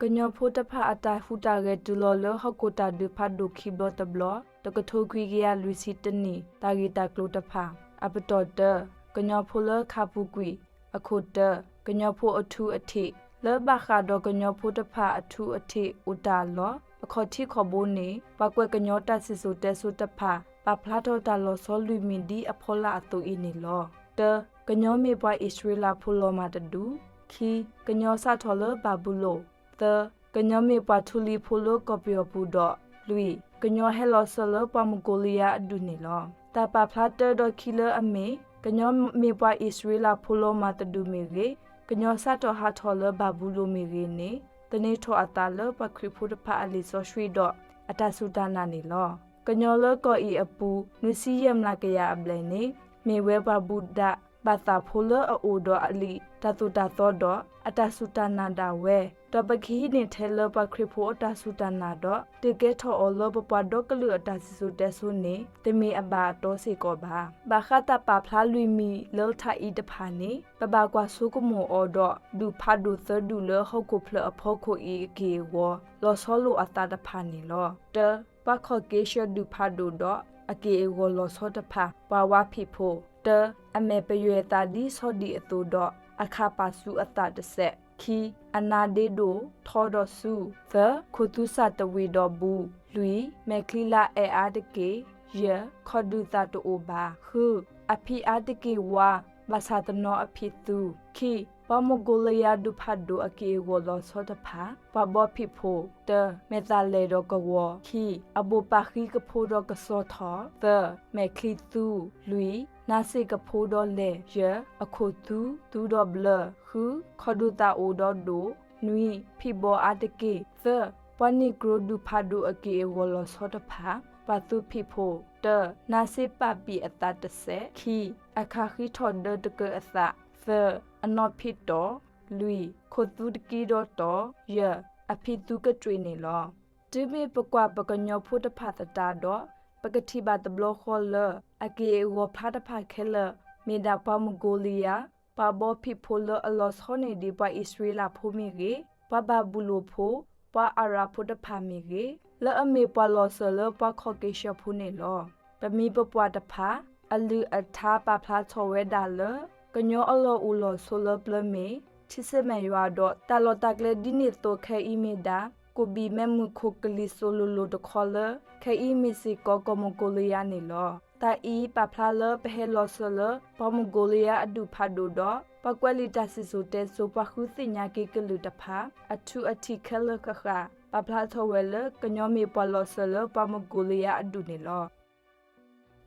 ကညီဖိတဖၣ်အတၢ်ဟူးတၢ်ဂဲၤတုၤလီၤလၢဟီၣ်ခိၣ်တၢ်ဒုးဖးဒိၣ်ခံဘျီတဘျီ တကထိခွံကယၤလွံၢ်ဆံတနံၣ် တၢ်ဂ့ၢ်တၢ်ကျိၤတဖၣ် အပတီၢ်တၢ, ကညီဖိလၢခါပူၤကွံာ်, အခိၣ်တၢ, ကညီဖိအထူအထံး, လၢဘၣ်ဃးဒီးကညီဖိတဖၣ်အထူအထံးအိၣ်တၢ်အလီၢ် အခီၣ်ထံးခီၣ်ဘိန့ၣ် ပှၤကွဲးကညီတၢ်စံၣ်စိၤတဲစိၤတဖၣ် ပာ်ဖျါထီၣ်တၢ်လီၤဆီလွံၢ်မံၤဒ်အဖီလာ်အသိးအံၤန့ၣ်လီၤ. တၢ, ကညီမ့ၢ်ပှၤအံၣ်စရ့လးဖိလီၤမၢ်တဒူၣ်, ခံ, ကညီစးထီၣ်လၢဘၤဘူလိၣ်, သၢ, ကညီမ့ၢ်ပှၤထူလံၤဖိလၢကီၢ်ပယီၤပူၤဒီး လွံၢ်, ကညီဟဲလီၤစၢၤလၢပှၤမၢ်ကိလံယါအဒူၣ်န့ၣ်လီၤ. တၢ်ပာ်ဖျါတၢဒီးခံလၢအမ့ၢ် ကညီမ့ၢ်ပှၤအံၣ်စရ့လးဖိလီၤမၢ်တဒူၣ်မ့ၢ်ဂ့ၤ, ကညီစးထီၣ်ဟးထီၣ်လၢဘၤဘူလိၣ်မ့ၢ်ဂ့ၤန့ၣ် သန့ၤထီၣ်အသးလၢပှၤခရံာ်ဖိတဖၣ်အလံာ်စီဆှံဒီးအတၢ်စူၢ်တၢ်နာ်န့ၣ်လီၤ. ကညီလၢကီၢ်အံၤအပူၤ နွံဆံယဲၢ်မျးကယၤအဘျဲၣ်န့ၣ် မ့ၢ်ဝဲပှၤဘူၣ်ဒးဘၣ်သးဖိလၢအအိၣ်ဒီးအလံာ်တၢ်သိၣ်တၢ်သီဒီးအတၢ်စူၢ်တၢ်နာ်ဒၣ်ဝဲ, ဒီးပကဟံးန့ၢ်ထဲလၢပှၤခရံာ်ဖိအတၢ်စူၢ်တၢ်နာ်ဒီး ဒုးကဲထီၣ်အီၤလၢပပှၤဒီကလုာ်အတၢ်စံၣ်စိၤတဲစိၤန့ၣ် တမ့ၢ်အဘၣ်အတီစ့ၢ်ကီးဘၣ်. ဘၣ်ဃးတၢ်ပာ်ဖျါလွံၢ်မံၤလၢထးအံၤတဖၣ်န့ၣ် ပဘၣ်ကွၢ်ဆိကမိၣ်အီၤဒီး ဒူၣ်ဖးဒိၣ်သၢဒူၣ်လၢဟီၣ်ခိၣ်ဖျၢၣ်အဖီခိၣ်အံၤအက့ၢ်အဂီၤ လီၤဆီလိာ်အသးတဖၣ်န့ၣ်လီၤ. တၢ, ပှၤခီၣ်က့ၤဆၢၣ်ဒူၣ်ဖးဒိၣ်ဒီးအက့ၢ်အဂီၤလီၤဆီတဖၣ် ပှၤဝါဖံးဖိ, တၢ, အမဲာ်ပယွဲၢ်သးဒ်ဆီဒံၣ်အသိးဒီး အခးပာ်ဆူအသးတစဲး, ခံ, အနါဒ့ဒိၣ် ထီဒီးဆူ, သၢ, ခိၣ်သူစၢ်တဝံၤဒီးဘူး, လွံၢ်, မဲာ်ချံလါအဲၣ်အါတက့ၢ်, ယဲၢ်, ခီၣ်ဒုၣ်သၣ်တအိၣ်ဘၣ်, ဃု, အဖံးအါတက့ၢ်ဝါ, ဘၣ်ဆၣ်တနီၤအဖံးသူ, ခံ, ပှၤမၢ်ကိလံယါဒူၣ်ဖးဒိၣ်အက့ၢ်အဂီၤလီၤဆီတဖၣ် ပှၤဘီဖံးဖိ, တၢ, မဲာ်သၣ်လဲၣ်ဒီးကဝီၤ, ခံ, အဘိၣ်ပာ်ဃံကဖိဒီးကစီၤထီၣ်, သၢ, မဲာ်ချံသူ, လွံၢ်, နါစ့ၣ်ကဖိဒီးလဲၣ်, ယဲၢ်, အခိၣ်သူ, သူဒီးဘျၢ, ဃု, ခီၣ်ဒုၣ်သၣ်အိၣ်ဒီးဒိၣ်, နွံ, ဖံးဘီအါတက့ၢ်, သၢ, ပှၤနံၣ်ကြိၤဒူၣ်ဖးဒိၣ်အက့ၢ်အဂီၤလီၤဆီတဖၣ် ပှၤသူဖံးဖိ, တၢ, နါစ့ၣ်ပာ်ပံာ်အသးတစဲး, ခံ, အခးဃံထီၣ်ဒၢတကၢအသး, သၢ, အနီၣ်ဖံးတီၣ်, လွံၢ်, ခိၣ်သူတကံဒီးတီၣ်, ယဲၢ်, အဖံးသူကတြ့ၣ်န့ၣ်လီၤ. တုၤမ့ၢ်ပကွၢ်ပကညီဖိတဖၣ်သတးဒီး ပကထံၣ်ဘၣ်တဘျီဃီလၢ အက့ၢ်အဂီၤဖျါတဖၣ်ခဲလၢာ် မ့ၢ်ဒၣ်ပှၤမၢ်ကိလံယါ, ပှၤဘီဖံးဖိလၢအလီၤဆီန့ၢ်ဒံးပှၤအံၣ်စရ့လးဖိမ့ၢ်ဂ့ၤ, ပှၤဘၤဘူလိၣ်ဖိ, ပှၤအၤရၣ်ဖိတဖၣ်မ့ၢ်ဂ့ၤ, လၢအမ့ၢ်ပှၤလီၤစၢၤလၢပှၤခီၣ်က့ၤဆၢၣ်ဖိန့ၣ်လီၤ. ပမိၢ်ပပၢ်တဖၣ် အလုၢ်အထါပာ်ဖျါထီၣ်ဝဲဒၣ်လၢ ကညီအလီၢ်အိၣ်လီၢ်ဆိးလၢပျၢၤမ့ၢ် ထံဆဲမဲၣ်ယွၤဒီး တၢ်လီၢ်တၢ်ကျဲဒ်န့ၣ်အသိး ခဲအံၤမ့ၢ်ဒၣ် ကိၣ်ဘံၣ်မဲးမုၢ်ခိၣ်ကလံၤစိးလိၤလိၤတခီလၢ ခဲအံၤမ့ၢ်စ့ၢ်ကီးကီၢ်မၢ်ကိလံယါန့ၣ်လီၤ. တၢ်အံၤပာ်ဖျါလၢပဟဲလီၤစၢၤလၢ ပှၤမၢ်ကိလံယါအဒူၣ်ဖးဒိၣ်ဒီး ပှၤကွဲးလံာ်တၢ်စံၣ်စိၤတဲစိၤ ပှၤဃုသ့ၣ်ညါက့ၤကလုာ်တဖၣ် အထူအထံးခဲလၢာ်ဃၣ်ဃၣ် ပာ်ဖျါထီၣ်ဝဲလၢ ကညီမ့ၢ်ပှၤလီၤစၢၤလၢပှၤမၢ်ကိလံယါအဒူၣ်န့ၣ်လီၤ.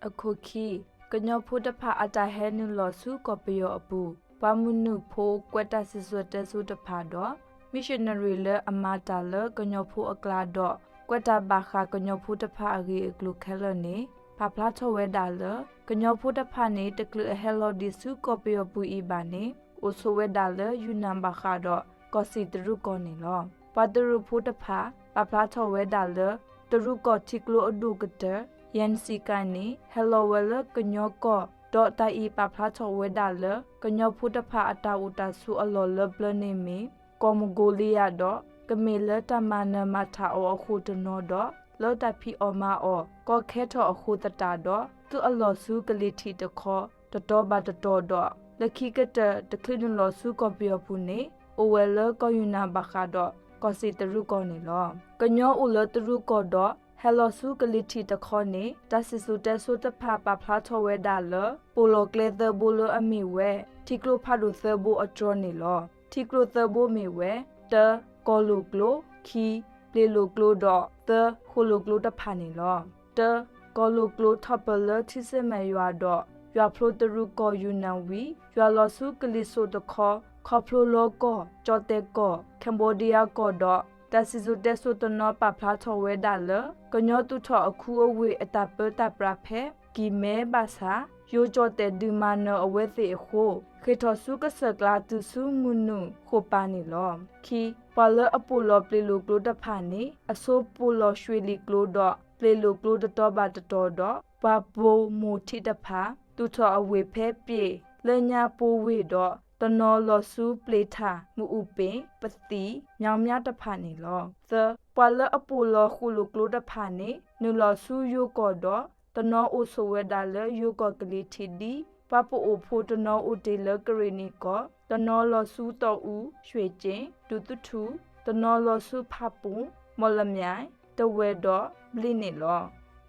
အခိၣ်ခံ, ကညီဖိတဖၣ်အတၢ်ဟဲနုာ်လီၤဆူကီၢ်ပယီၤအပူၤ ပှၤမုၢ်နုာ်ဖိကွဲးတၢ်စံၣ်စိၤတဲစိၤတဖၣ်ဒီး မံၣ်ၡနရံၤလၢအမၤတၢ်လၢကညီဖိအကျါဒီး ကွဲးတၢ်ဘၣ်ဃးကညီဖိတဖၣ်အဂ့ၢ်အကျိၤခဲလၢာ်န့ၣ် ပာ်ဖျါထီၣ်ဝဲဒၣ်လၢ ကညီဖိတဖၣ်န့ၣ် တချုးအဟဲလီၤဒံးဆူကီၢ်ပယီၤပူၤအံၤဘၣ်န့ၣ် အိၣ်ဆိးဝဲဒၣ်လၢ ယူၢ်နၣ်ဘၣ်ဃးဒီး ကီၢ်စံၣ်တရူးကီၢ်န့ၣ်လီၤ. ပှၤတရူးဖိတဖၣ် ပာ်ဖျါထီၣ်ဝဲဒၣ်လၢ တရူးကီၢ်ထံကျိအဒိၣ်ကတၢၢ် ယဲၣ်စံၣ်ကၣ်န့ၣ် ဟဲလီၤဝဲလၢကညီကီၢ် ဒီးတၢ်အံၤပာ်ဖျါထီၣ်ဝဲဒၣ်လၢ ကညီဖိတဖၣ်အတၢ်အိၣ်တၢ်ဆိးအလီၢ်လၢပျၢၤန့ၣ်မ့ၢ် ကီၢ်မၢ်ကိလံယါဒီး ကမ့ၢ်လၢတၢ်မၤနၢၤမၤထးအီၤအဃိတနီၤဒီး လၢတၢ်ဖံးအီၣ်မၤအီၣ် ကီခဲထီၣ်အဃိသတးဒီး သုးအလီၢ်ဆူကလံၤထံးတခီ တတီၤဘၣ်တတီၤဒီး လၢခံကတၢၢ် တချုးနုာ်လီၤဆူကီၢ်ပယီၤပူၤန့ၣ် အိၣ်ဝဲလၢကီၢ်ယူၢ်နၣ်ဘၣ်ဃးဒီး ကီၢ်စံၣ်တရူးကီၢ်န့ၣ်လီၤ. ကညီအိၣ်လၢတရူးကီၢ်ဒီး ဟဲလီၤဆူကလံၤထံးတခီန့ၣ် တၢ်စံၣ်စိၤတဲစိၤတဖၣ်ပာ်ဖျါထီၣ်ဝဲဒၣ်လၢ ပိာ်လီၤကျဲသၢဘိလၢအမ့ၢ်ဝဲ ထံကျိဖးဒိၣ်သၢဘိအတြီန့ၣ်လီၤ. ထံကျိသၢဘိမ့ၢ်ဝဲ တၢ ကီၢ်လိၣ်ကျိ, ခံ ပျ့ၤလိၣ်ကျိဒီး သၢ ဃိၣ်လိၣ်ကျိတဖၣ်န့ၣ်လီၤ. တၢ ကီၢ်လိၣ်ကျိထီၣ်ပၢၢ်လၢထံဆဲမဲၣ်ယွၤဒီး ယွၤဖျိတရူးကီၢ်ယူၢ်နၣ်ဝံၤ ယွၤလီၤဆူကလံၤစိးတခီ ခီဖျိလီကီၢ်, ကၠီၣ်တဲၣ်ကီၢ်, ခၣ်ဘီဒံယါကီၢ်ဒီး တၢ်စံၣ်စိၤတဲစိၤတနီၤပာ်ဖျါထီၣ်ဝဲဒၣ်လၢ ကညီသူၣ်ထီၣ်အခုအဝ့ၢ်အတၢ်ပၢတၢ်ပြးဖဲ ကံၢ်မဲဘၣ်ဆၣ် ယိကၠီၣ်တဲၣ်ဒုးမၤနၢၤအဝဲသ့ၣ်အဃိ ဃ့ၢ်ထီၣ်ဆူကစၢၢ်ကျါတုၤဆူမုၢ်နုာ်ဃိာ်ပၤန့ၣ်လီၤ. ခံ ပှၤလၢအပိာ်လီၤပျ့ၤလိၣ်ကျိတဖၣ်န့ၣ် အဆိပိာ်လီၤရွှ့ၣ်လံၣ်ကျိဒီး ပျ့ၤလိၣ်ကျိတတီၤဘၣ်တတီၤဒီး ပှၤပိာ်မိၢ်ထံးတဖၣ် သူၣ်ထီၣ်အဝ့ၢ်ဖဲပျ့ၤ လၢညါပိာ်ဝ့ၢ်ဒီး တနီၤလီၤဆူပျ့ၤထၣ်, မအူပ့ၣ်, ပသံၣ်, မၠီမၠါတဖၣ်န့ၣ်လီၤ. သၢ, ပှၤလၢအပိာ်လီၤဃိၣ်လိာ်ကျိတဖၣ်န့ၣ် နုာ်လီၤဆူယိၤကီၢ်ဒီး တနီၤအိၣ်ဆိးဝဲဒၣ်လၢယိၤကီၢ်ကလံၤထံးဒ် ပှၤပအိၣ်ဖိတနီၤအိၣ်တ့ၢ်လၢကရ့ၣ်နံၣ်ကီၢ်, တနီၤလီၤဆူတီၢ်အူ, ရွှ့ၣ်ကၠ့ၣ်, ဒူသထူၣ်, တနီၤလီၤဆူဖၣ်ပူၣ်, မီၣ်လမၠဲၣ်, တဝဲၢ်ဒီးဘျ့န့ၣ်လီၤ.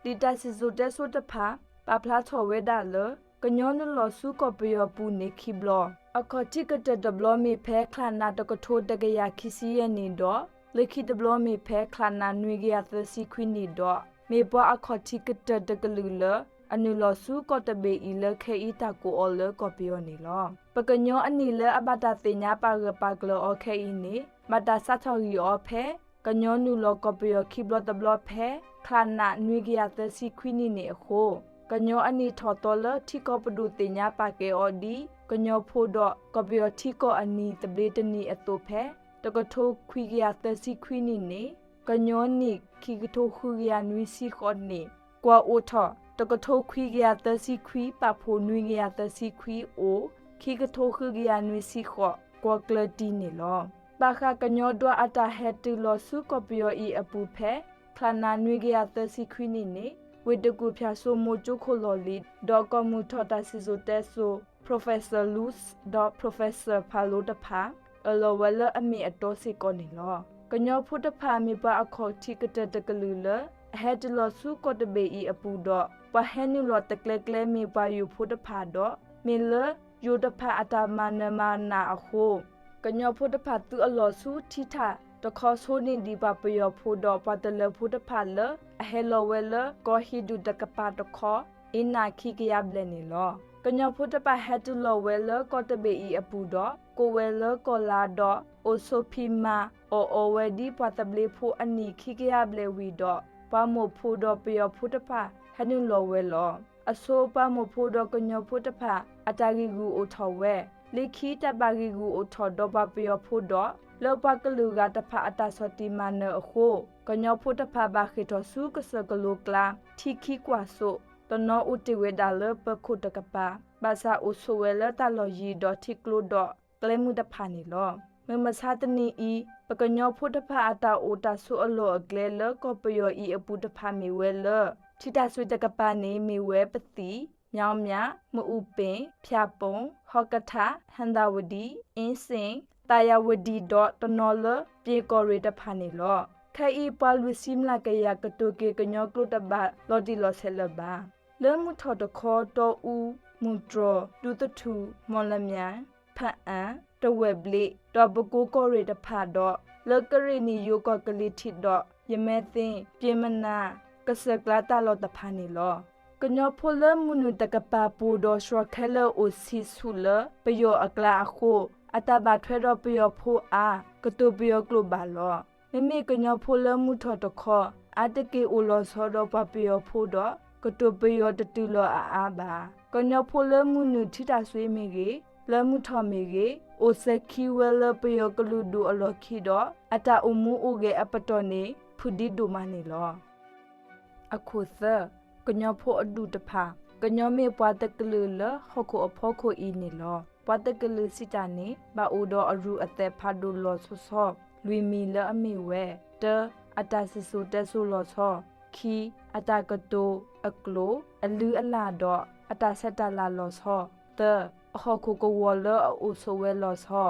ဒ်တၢ်စံၣ်စိၤတဲစိၤတဖၣ် ပာ်ဖျါထီၣ်ဝဲဒၣ်လၢ ကညီနုာ်လီၤဆူကီၢ်ပယီၤပူၤန့ၣ်ခံဘျီ, အခီၣ်ထံးကတၢၢ်တဘျီမ့ၢ်ဖဲချါနးတကထိတကယၤခံဆံယဲၢ်နံၣ်ဒီး လၢခံတဘျီမ့ၢ်ဖဲချါနးနွံကယၤသၢဆံခွံနံၣ်ဒီး မ့ၢ်ပှၤအခီၣ်ထံးကတၢၢ်တကလုာ်လၢ အနုာ်လီၤဆူကီၢ်တဘ့ၣ်အံၤလၢခဲအံၤတၢ်ကိးအီၤလၢကီၢ်ပယီၤန့ၣ်လီၤ. ပကညီအနံၣ်လၢအဘၣ်တၢ်သ့ၣ်ညါပာ်ဂၢၢ်ပာ်ကျၢၤအီၤခဲအံၤန့ၣ် ဘၣ်တၢ်စးထီၣ်ဂံၢ်အီၤဖဲ ကညီနုာ်လီၤကီၢ်ပယီၤခံဘျီတဘျီဖဲ ချါနးနွံကယၤသၢဆံခွံနံၣ်န့ၣ်အဃိ, ကညီအနံၣ်ထီၣ်သီလၢထံကီၢ်ပဒိၣ်သ့ၣ်ညါပာ်ကဲအီၤဒ် ကညီဖိဒီးကီၢ်ပယီၤထံကီၢ်အနံၣ်သဘျ့တနံၣ်အသိးဖဲ တကထိခွံကယၤသၢဆံခွံနံၣ်န့ၣ် ကညီနံၣ်ခံကထိဃုကယၤနွံဆံဃိးနံၣ် ကွၢ်အိၣ်ထီၣ် တကထိခွံကယၤသၢဆံခွံ ပာ်ဖှိၣ်နွံကယၤသၢဆံခွံအိၣ် ခံကထိဃုကယၤနွံဆံဃိး ကွၢ်ကျၢၤတံၢ်န့ၣ်လီၤ. ဘၣ်ဃးကညီဒွးအတၢ်ဟဲတုၤလီၤဆူကီၢ်ပယီၤအံၤအပူၤဖဲ ချါနးနွံကယၤသၢဆံခွံနံၣ်န့ၣ် ဝ့ၢ်တကူၣ်ဖၠၣ်စိမိၤကၠိခိၣ်လီၢ်လံၤ ဒီးကီၢ်မုၢ်ထီၣ်တၢ်စံၣ်စိၤတဲစိၤ Professor Luz ဒီး Professor Palo တဖၣ် အၢၣ်လီၤဝဲလၢအမ့ၢ်အတီစ့ၢ်ကီးန့ၣ်လီၤ. ကညီဖိတဖၣ်မ့ၢ်ပှၤအခီၣ်ထံးကတၢၢ်တကလုာ်လၢ အဟဲတုၤလီၤဆူကီၢ်တဘ့ၣ်အံၤအပူၤဒီး ပှၤဟဲနုာ်လီၤတကျဲကျဲမ့ၢ်ပှၤယိၤဖိတဖၣ်ဒီး မ့ၢ်လၢယိၤတဖၣ်အတၢ်မၤနၢၤမၤနးအဃိ ကညီဖိတဖၣ်သုးအလီၢ်ဆူထံထၣ်တခီဆိန့ၢ်ဒံးပှၤပယီၤဖိဒီးပှၤတလၢၤဖိတဖၣ်လၢ အဟဲလီၤဝဲလၢကီၢ်ဟံၣ်ဒူၣ်တကပၤတခီ အ့နးခံကယၤဘျဲၣ်န့ၣ်လီၤ. ကညီဖိတဖၣ်ဟဲတုၤလီၤဝဲလၢကီၢ်တဘ့ၣ်အံၤအပူၤဒီး ကိးဝဲလၢကီၢ်လါဒီး အိၣ်ဆိးဖံးမၤအီၣ်အီဝဲဒ်ပှၤသဘျ့ဖိအနံၣ်ခံကယၤဘျဲၣ်ဝံၤဒီး ပှၤမိၢ်ဖိဒီးပယီၤဖိတဖၣ်ဟဲနုာ်လီၤဝဲလီၤ. အဆိပှၤမိၢ်ဖိဒီးကညီဖိတဖၣ် အတၢ်ဂံာ်ဂူာ်အိၣ်ထီၣ်ဝဲ လၢခံတၢ်ဘၣ်ဂံာ်ဂူာ်အိၣ်ထီၣ်ဒီးပှၤပယီၤဖိဒီး လၢပှၤကလုာ်ဂၤတဖၣ်အတၢ်ဆီၣ်တံၢ်မၤနၢၤအဃိ ကညီဖိတဖၣ်ဘၣ်ဃ့ၢ်ထီၣ်ဆူကစၢၢ်ကလိကျါ ထံခံကွၢ်စိး တနီၤအိၣ်တ့ၢ်ဝဲဒၣ်လၢပၢၤခိၣ်တကပၤ ဘၣ်ဆၣ်အိၣ်ဆိးဝဲလၢတၢ်လီၢ်ယံၤဒီးထံကျိဒီးကျဲမုၢ်တဖၣ်န့ၣ်လီၤ. မုၢ်မဆါတနံၤအံၤ ပကညီဖိတဖၣ်အတၢ်အိၣ်တၢ်ဆိးအလီၢ်အကျဲလၢကီၢ်ပယီၤအံၤအပူၤတဖၣ်မ့ၢ်ဝဲလၢ ထံတၢ်စွ့ၤတကပၤန့ၣ် မ့ၢ်ဝဲပသံၣ်, မၠီမၠါ, မအူပ့ၣ်, ဖၠၣ်ပိၣ်, ဟီကထၣ်, ဟဲၣ်သၣ်ဝဒံ, အ့စ့ၣ်, သးယၤဝဒံဒီးတနီၤလၢ ပျ့ၤကီၢ်ရ့ၣ်တဖၣ်န့ၣ်လီၤ. ခဲအံၤပှၤလွံၢ်ဆံမျးကယၤကတိၤက့ၤကညီကျိာ်တဘၣ်လီၤတံၢ်လီၤဆဲးလၢၤဘၣ်. လၢမုၢ်ထီၣ်တခီ တီအူ, မုၢ်တြီၢ်, ဒူသထူၣ်, မီၣ်လမၠဲၣ်, ဖၣ်အၣ်, တဝဲၢ်ဘျ့ၣ်, ဒီးပကိကီၢ်ရ့ၣ်တဖၣ်ဒီး လၢကရ့ၣ်နံၣ်ယိၤကီၢ်ကလံၤထံးဒီး ယမဲသ့ၣ်, ပျ့ၤမနၤ, ကစၢၢ်ကျါတၢ်လီၢ်တဖၣ်န့ၣ်လီၤ. ကညီဖိလၢမုၢ်နုာ်တကပၤပူၤဒီးစှီၤခဲလၢာ်အိၣ်ဆံးဆူၣ်လၢပယီၤအကျါအဃိ အတၢ်ဘၣ်ထွဲဒီးပယီၤဖိအါ ကတိၤပယီၤကျိာ်ဘၣ်လီၤ. မ့မ့ၢ်ကညီဖိလၢမုၢ်ထီၣ်တခီ အါတက့ၢ်အိၣ်လီၤဆီဒီးပှၤပယီၤဖိဒီး ကတိၤပယီၤတတုၤလီၤအါအါဘၣ်. ကညီဖိလၢမုၢ်နုာ်ထံတၢ်စွ့မ့ၢ်ဂ့ၤ, လၢမုၢ်ထီၣ်မ့ၢ်ဂ့ၤ, အိၣ်စဲၤခံဝဲလၢပယီၤကလုာ်ဒူၣ်အလီၢ်ခံဒီး အတၢ်အိၣ်မူအိၣ်ဂဲၤအပတီၢ်န့ၣ် ဖုၣ်ဒံဒိၣ်မးန့ၣ်လီၤ. အခိၣ်သၢ, ကညီဖိအဒူၣ်တဖၣ်, ကညီမ့ၢ်ပှၤတကလုာ်လၢဟီၣ်ခိၣ်အဖီခိၣ်အံၤန့ၣ်လီၤ. ပှၤတကလုာ်စံးတၢ်န့ၣ် ဘၣ်အိၣ်ဒီးအရူၢ်အသဲးဖးဒိၣ်လီၤဆီဆီ လွံၢ်မံၤလၢအမ့ၢ်ဝဲ, တၢ, အတၢ်စံၣ်စိၤတဲစိၤလီၤဆီ, ခံ, အတၢ်ကတိၤ, အကျိာ်, အလုၢ်အလၢ်ဒီး အတၢ်ဆဲးတၢ်လၤလီၤဆီ, သၢ, အဟီၣ်ခိၣ်ကဝီၤလၢအအိၣ်ဆိးဝဲလီၤဆီ,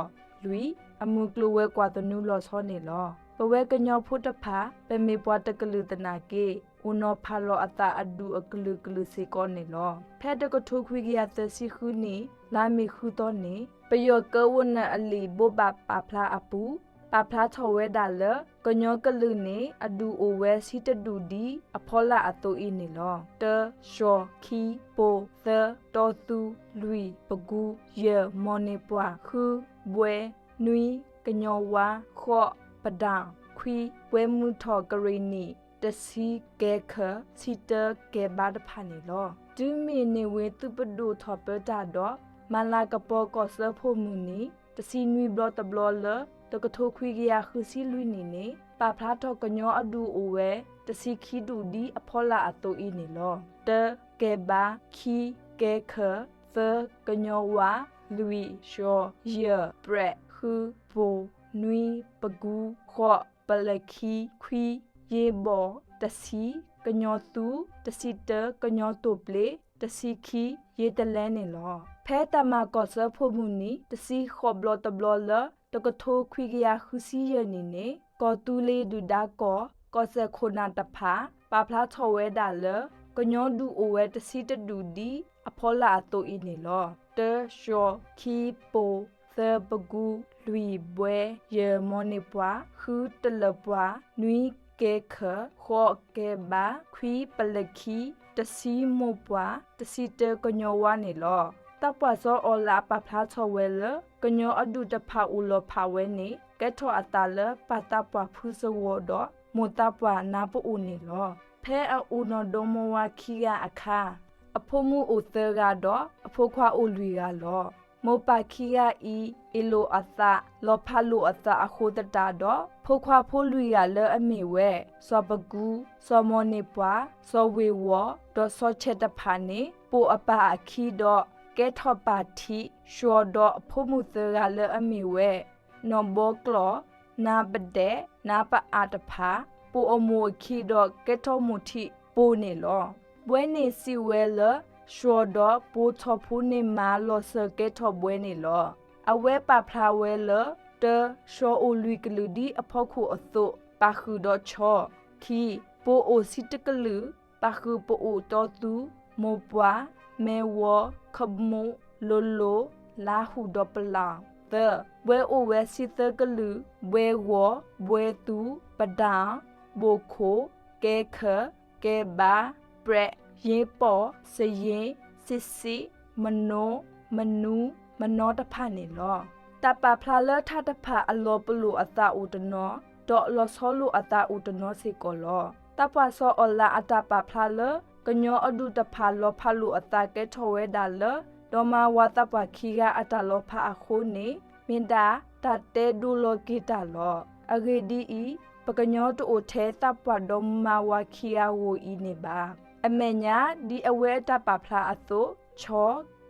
လွံၢ်, အမုၢ်ကျိၤဝဲၤကွာ်သနူလီၤဆီန့ၣ်လီၤ. ပဝဲကညီဖိတဖၣ် ပမ့ၢ်ပှၤတကလုာ်သနာ်က့ အိၣ်နီၤဖးလီၤအသးအဒူၣ်အကလုာ်ကလုာ်စ့ၢ်ကီးန့ၣ်လီၤ. ဖဲတကထိခွံကယၤသၢဆံဃုနံၣ် လါမ့ၤဃုသီန့ၣ် ပယီၤကၢအိၣ်နၢ်အလံာ်ဘိးဘၣ်ပာ်ဖျါအပူၤ ပာ်ဖျါထီၣ်ဝဲဒၣ်လၢ ကညီကလုာ်န့ၣ် အဒူၣ်အိၣ်ဝဲဆံတဒူၣ်ဒ်အဖီလာ်အသိးအံၤန့ၣ်လီၤ. တၢ, စှီၤ, ခံ, ပိၢ်, သၢ, တီသူ, လွံၢ်, ပကူ, ယဲၢ်, မီၢ်န့ၢ်ပှၢ်, ဃု, ဘွဲ, နွံ, ကညီဝါ, ဃိး, ပဒၣ်, ခွံ, ပှဲၤမုၢ်ထီၣ်ကရ့ၣ်နံၣ်, တဆံ, ကဲၤခၢၣ်, ဆံတၢ, ကဲၤဘါတဖၣ်န့ၣ်လီၤ. တုၤမ့ၢ်န့ၢ်ဝ့ၢ်သုးပဒိၣ်ထီၣ်ပၢတၢ်ဒီး မၤလၤကပီၤကီၢ်စၢဖှိၣ်မုၢ်နံၤ တဆံနွံဘျီတဘျီလၢ တကထိခွံကယၤဃုဆံလွံၢ်နံၣ်န့ၣ် ပာ်ဖျါထီၣ်ကညီအဒူၣ်အိၣ်ဝဲ တဆံခံဒူၣ်ဒ်အဖီလာ်အသိးအံၤန့ၣ်လီၤ. တၢ, ကဲၤဘါ, ခံ, ကဲၤခၢၣ်, သၢ, ကညီဝါ, လွံၢ် သၢ ပကူ, လွံၢ် ယဲၢ် ပြဲး, ဃု ဘိၣ်, နွံ ပကူ, ဃိး ပလခံ, ခွံ ယ့ဘီၣ်, တဆံ ကညီသူ, တဆံတၢ ကညီတိာ်ပျ့ၤ, တဆံခံ ယ့တလဲန့ၣ်လီၤ. ဖဲတၢ်မၤကီၢ်စၢဖှိၣ်မုၢ်နံၤ တဆံဃိးဘျီတဘျီလၢ တကထိခွံကယၤဃုဆံယဲၢ်နံၣ်န့ၣ် ကီၢ်သူလ့ၤဒုၣ်ဒါကီၢ် ကီၢ်စဲၣ်ခိၣ်နၢ်တဖၣ် ပာ်ဖျါထီၣ်ဝဲဒၣ်လၢ ကညီဒုးအိၣ်ဝဲတဆံတဒူၣ်ဒ်အဖီလာ်အသိးအံၤန့ၣ်လီၤ. တၢ, သျိ, ခံ ပိၢ်, သၢ ပကူ, လွံၢ် ဘွဲ, ယဲၢ် မီၢ်န့ၢ်ပှၢ်, ဃု တလၢၣ်ပှၢ်, နွံ ကဲခၢၣ်, ဃိး ကဲဘါ, ခွံ ပလခံ, တဆံ မိၢ်ပှၢ်, တဆံတၢ ကညီဝါန့ၣ်လီၤ. သးပှၢ်စီၤအီလးပာ်ဖျါထီၣ်ဝဲလၢ ကညီအဒူၣ်တဖၣ်အိၣ်လီၤဖးဝဲန့ၣ် ကဲထီၣ်အသးလၢပၢ်သးပှၢ်ဖုစဝီၤဒီး မိၢ်သးပှၢ်နါပအိၣ်န့ၣ်လီၤ. ဖဲအအိၣ်နီၢ်ဒီမါဝၤခံဂၤအခါ အဖိမုၣ်အိၣ်သၢဂၤဒီး အဖိခွါအိၣ်လွံၢ်ဂၤလီၤ. မိၢ်ပၢ်ခံဂၤအံၤ အ့ၣ်လိာ်အသး လီၤဖးလိာ်အသးအဃိသတးဒီး ဖိခွါဖိလွံၢ်ဂၤလၢအမ့ၢ်ဝဲ စီၤပကူ, စီၤမီၢ်န့ၢ်ပှၢ်, စီၤဝ့ၢ်ဝီၤ, ဒီးစီၤဆဲးတဖၣ်န့ၣ် ပိာ်အပၢ်အခံဒီး ကဲထီၣ်ပၢ်ထံး, သျိဒီးအဖိမုၣ်သၢဂၤလၢအမ့ၢ်ဝဲ နီၢ်ဘီကျီၢ်, နါပဒဲး, နါပအၣ်တဖၣ် ပိာ်အမိၢ်အခံဒီးကဲထီၣ်မိၢ်ထံးပိာ်န့ၣ်လီၤ. ဘွဲန့ၣ်စံးဝဲလၢ သျိဒီးပိာ်ထီၣ်ဖိန့ၣ်မၤ လီၤစၢၤကဲထီၣ်ဘွဲန့ၣ်လီၤ. အဝဲပာ်ဖျါဝဲလၢ တၢ, သျိအိၣ်လွံၢ်ကလုာ်ဒ်အဖီခိၣ်အသိး ပာ်ဃုာ်ဒီးဆီ, ခံ, ပိာ်အိၣ်ဆံတကလုာ် ပာ်ဃုာ်ပအိၣ်တီသူ, မိၢ်ပှၢ်, မဲဝီၤ, ခမူး, လိၤလိၤ, လါဟူဒီးပလီၢ်, သၢ, ဘွဲအိၣ်ဝဲဆံသၢကလုာ် ဘွဲဂီၤ, ဘွဲသူ, ပဒၣ်, ဘိၣ်ခိၣ်, ကဲခၢၣ်, ကဲဘါ, ပြဲး, ယ့ပီၣ်, စယ့ၣ်, စံးစံး, မနိ, မနူ, မနီတဖၣ်န့ၣ်လီၤ. တၢ်ပာ်ဖျါလၢထါတဖၣ်အလီၤပလိာ်အသးအိၣ်တနီၤ ဒီးလီၤဆီလိာ်အသးအိၣ်တနီၤစ့ၢ်ကီးလီၤ. သးပှၢ်စီၤအီလးအတၢ်ပာ်ဖျါလၢ ကညီအဒူၣ်တဖၣ်လီၤဖးလိာ်အသးကဲထီၣ်ဝဲဒၣ်လၢ ဒီမါဝၤသးပှၢ်ခံဂၤအတၢ်လီၤဖးအဃိန့ၣ် မ့ၢ်ဒၣ်တၢ်တဲဒိလီၤက့ၤတၢ်လီၤ. အဂ့ၢ်ဒ်အံၤ, ပကညီတအိၣ်ထဲသးပှၢ်ဒီမါဝၤခံဂၤဧိၤအံၤန့ၣ်ဘၣ်. အမဲာ်ညါ ဒ်အဝဲအတၢ်ပာ်ဖျါအသိး ဆီ,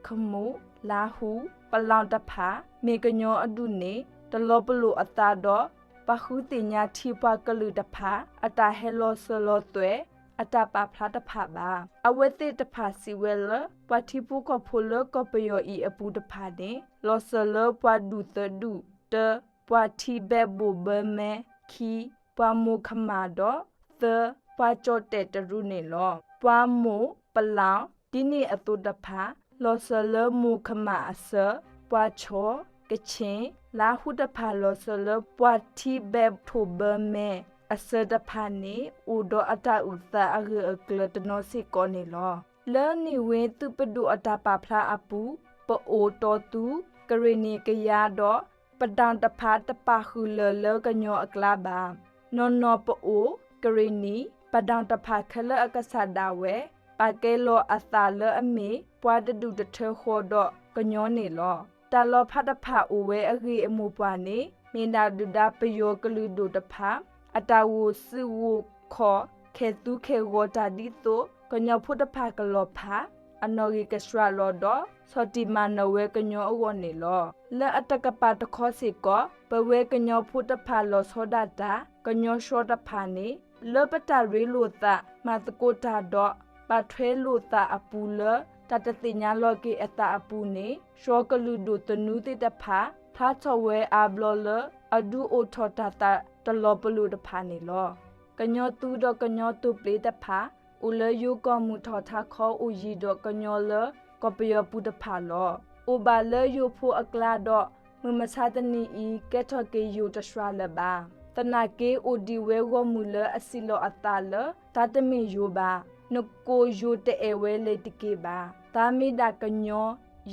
ခမူး, လါဟူ, ပလီၢ်တဖၣ် မ့ၢ်ကညီအဒူၣ်န့ၣ် တလီၤပလိာ်အသးဒီး ပှၤဃုသ့ၣ်ညါထံပှၤကလုာ်တဖၣ် အတၢ်ဟဲလီၤစၢၤလီၤသွဲၣ် အတၢ်ပာ်ဖျါတဖၣ်ဘၣ်. အဝဲသ့ၣ်တဖၣ်စံးဝဲလၢ ပှၤထံဖိကီၢ်ဖိလၢကီၢ်ပယီၤအံၤအပူၤတဖၣ်န့ၣ် လီၤစၢၤလၢပှၤဒူၣ်သၢဒူၣ်, တၢ, ပှၤထံဘဲဘိၣ်ဘၢမဲ, ခံ, ပှၤမိၢ်ခမၣ်ဒီး သၢ, ပှၤကၠီၣ်တဲၣ်တရူးန့ၣ်လီၤ. ပှၤမိၢ်, ပလီၢ်, ဒ်န့ၣ်အသိးတဖၣ် လီၤစၢၤလၢမိၢ်ခမၣ်အစၢၤ, ပှၤဆီ, ကခ့ၣ်, လါဟူတဖၣ်လီၤစၢၤလၢပှၤထံဘဲဘိၣ်ဘၢမဲ အစၢၤတဖၣ်န့ၣ် အိၣ်ဒီးအတၢ်အုၣ်သးအဂၢၢ်အကျၢၤတနီၤစ့ၢ်ကီးန့ၣ်လီၤ. လၢနံၣ်ဝ့သုးပဒိၣ်အတၢ်ပာ်ဖျါအပူၤ ပအိၣ်တီသူ ကရ့ၣ်နံၣ်ကယၤဒီး ပဒၣ်တဖၣ်တပာ်ဃုာ်လၢၤလၢကညီအကျါဘၣ်. နီၢ်နီၢ်ပအိၣ် ကရ့ၣ်နံၣ် ပဒၣ်တဖၣ်ခဲလၢာ်အကစၢ်ဒၣ်ဝဲ ပာ်ကဲလီၤအသးလၢအမ့ၢ် ပှၤတဒူၣ်တထၢဃီဒီးကညီန့ၣ်လီၤ. တၢ်လီၤဖးတဖၣ်အိၣ်ဝဲအဂ့ၢ်အမိၢ်ပှၢ်န့ၣ် မ့ၢ်ဒၣ်ဒုၣ်ဒါပယီၤကလုာ်ဒိၣ်တဖၣ် အတၢ်ဂိၢ်စုဂိၢ်ခီၣ် ခဲသုခဲဂီၤတၢ်ဒ်သိး ကညီဖိတဖၣ်ကလီၤဖး အနီၣ်ဂံၢ်ကစှၤလီၤဒီး ဆီၣ်တံၢ်မၤနၢၤဝဲကညီအဂီၢ်န့ၣ်လီၤ. လၢအတကပၤတခီစ့ၢ်ကီး ပဝဲကညီဖိတဖၣ်လီၤဆီဒၣ်တၢ် ကညီသျီတဖၣ်န့ၣ် လၢပတၢ်ရ့လိာ်သး မၤသကိးတၢ်ဒီး ပာ်ထွဲလိာ်သးအပူၤလၢ တၢ်တသ့ၣ်ညါလီၤက့ၤအသးအပူၤန့ၣ် သျီကလုာ်ဒိၣ်သနူသ့ၣ်တဖၣ် ဖျါထီၣ်ဝဲအါဘျီလၢ အဒုးအိၣ်ထီၣ်တၢ်သးတလီၤပလိာ်တဖၣ်န့ၣ်လီၤ. ကညီသူဒီးကညီတိာ်ပျ့ၤတဖၣ် အိၣ်လၢယိၤကီၢ်မုၢ်ထီၣ်ထးခီအိၣ်ယံၤဒီးကညီလၢကီၢ်ပယီၤပူၤတဖၣ်လီၤ. အိၣ်ဘၣ်လၢယိၤဖိအကျါဒီး မုၢ်မဆါတနံၤအံၤ ကဲထီၣ်က့ၤယိၤတစှၤလၢၤဘၣ်. သနာ်က့အိၣ်ဒံးဝဲဂီၢ်မုၢ်လၢအစံးလီၤအသးလၢ သးတမ့ၢ်ယိၤဘၣ်. နကိးယိၤတအဲၣ်ဝဲလၢၤတက့ၢ်ဘၣ်. သးမ့ၢ်ဒၣ်ကညီ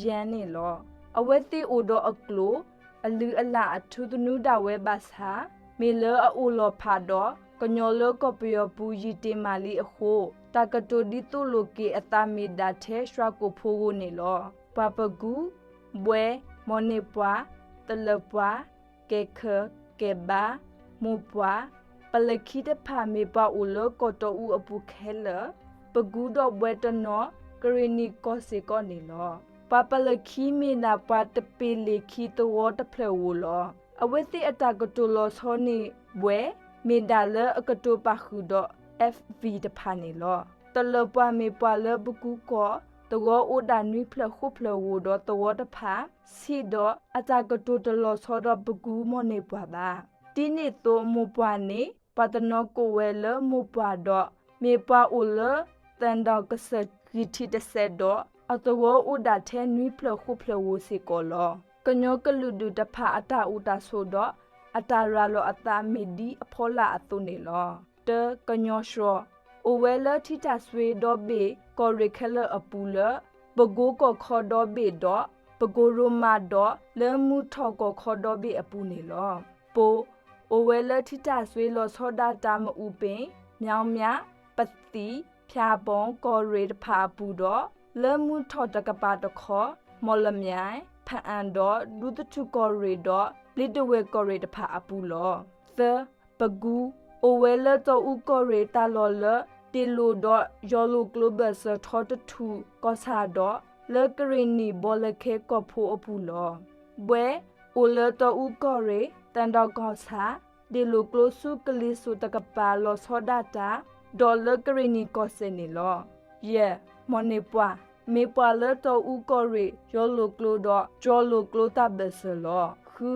ယဲၢ်န့ၣ်လီၤ. အဝဲသ့ၣ်အိၣ်ဒီးအကျိာ် အလုၢ်အလၢ်အထူသနူဒၣ်ဝဲဘၣ်ဆၣ် မ့ၢ်လၢအအိၣ်လီၤဖးဒီး ကညီလၢကီၢ်ပယီၤပူၤယံာ်တ့ၢ်မးလံအဃိ တၢ်ကတိၤဒ်သိးလိာ်က့ၤအသးမ့ၢ်ဒၣ်ထဲရွှၣ်ကိာ်ဖိဧိၤန့ၣ်လီၤ. ပှၤပကူ, ဘွဲ, မီၢ်န့ၢ်ပှၢ်, တလၢၣ်ပှၢ်, ကဲခၢၣ်, ကဲဘါ, မိၢ်ပှၢ်, ပလခံတဖၣ်မ့ၢ်ပှၤအိၣ်လၢကီၢ်တီအူအပူၤခဲလၢာ်, ပကူဒီးဘွဲတနီၤ ကရ့ၣ်နံၣ်ကီၢ်စ့ၢ်ကီးန့ၣ်လီၤ. ပှၤပလၢခံမ့ၢ်ဒၣ်ပှၤတပ့ၤလ့ၤခံသဝီတဖျၢၣ်ဧိၤလီၤ. အဝဲသ့ၣ်အတၢ်ကတိၤလီၤဆီန့ၢ်ဘှဲ မ့ၢ်ဒၣ်လၢအကတိၤပာ်ဃုာ်ဒီး F V တဖၣ်န့ၣ်လီၤ. တလၢၤပှၤမ့ၢ်ပှၤလၢပကူကီၢ် သဝီအိၣ်ဒၣ်နွံဖျၢၣ်ဃိးဖျၢၣ်ဧိၤဒီးသဝီတဖၣ် ဆံးဒီးအတၢ်ကတိၤတလီၤဆီဒီးပကူမိၢ်န့ၢ်ပှၢ်ဘၣ်. ဒ်န့ၣ်အသိးမိၢ်ပှၢ်န့ၣ် ပှၤတနီၤကိးဝဲလၢမိၢ်ပှၢ်ဒီး မ့ၢ်ပှၤအိၣ်လၢသၣ်ဒီၣ်ကစၢၢ်ဂံၢ်ထံးတစဲးဒီး အသဝီအိၣ်ဒၣ်ထဲနွံဖျၢၣ်ဃိးဖျၢၣ်ဧိၤစ့ၢ်ကီးလီၤ. ကညီကလုာ်ဒူၣ်တဖၣ်အတၢ်အိၣ်တၢ်ဆိးဒီး အတၢ်ရၤလီၤအသးမ့ၢ်ဒ်အဖီလာ်အသိးန့ၣ်လီၤ. တၢ ကညီစှီၤ အိၣ်ဝဲလၢထံတၢ်စွ့ဒီဘ့ၣ်ကီၢ်ရ့ၣ်ခဲလၢာ်အပူၤလၢ ပကိကီၢ်ခီဒီဘ့ၣ်ဒီး ပကိရိမးဒီး လၢမုၢ်ထီၣ်ကီၢ်ခီဒီဘ့ၣ်အပူၤန့ၣ်လီၤ. ပိၤ အိၣ်ဝဲလၢထံတၢ်စွ့လီၤဆီဒၣ်တၢ်မအူပ့ၤ, မၠီမၠး, ပသံၣ်, ဖၠၣ်ဘီ ကီၢ်ရ့ၣ်တဖၣ်အပူၤဒီး လၢမုၢ်ထီၣ်တကပၤတခီ မီၣ်လမၠဲၣ်, ဖးအၣ်ဒီး ဒူသထူၣ်ကီၢ်ရ့ၣ်ဒီး ဘျံးတဝဲၢ်ကီၢ်ရ့ၣ်တဖၣ်အပူၤလီၤ. သၢ ပကူ အိၣ်ဝဲလၢတီအူကီၢ်ရ့ၣ်တၢ်လီၢ်လၢ ဒ့ၣ်လိၣ်ဒီးယီၢ်လိၣ်ကျိဘၢၣ်စၢၤထီတထူၣ်ကီၢ်ဆၣ်ဒီး လၢကရ့ၣ်နံၣ်ဘီလၢခဲကီၢ်ဖိအပူၤလီၤ. ဘှဲ အိၣ်လၢတီအူကီၢ်ရ့ၣ် သၣ်ဒီၣ်ကီၢ်ဆၣ် ဒ့ၣ်လိၣ်ကျိဆူကလံၤစိးတကပၤလီၤဆီဒၣ်တၢ် ဒီးလၢကရ့ၣ်နံၣ်ကီၢ်စဲၣ်န့ၣ်လီၤ. ယဲၢ် မိၢ်န့ၢ်ပှၢ် မ့ၢ်ပှၤလၢတီအူကီၢ်ရ့ၣ် ယီၢ်လိၣ်ကျိဒီး ယီၢ်လိၣ်ကျိတၢ်ဘၢၣ်စၢၤလီၤ. ဃု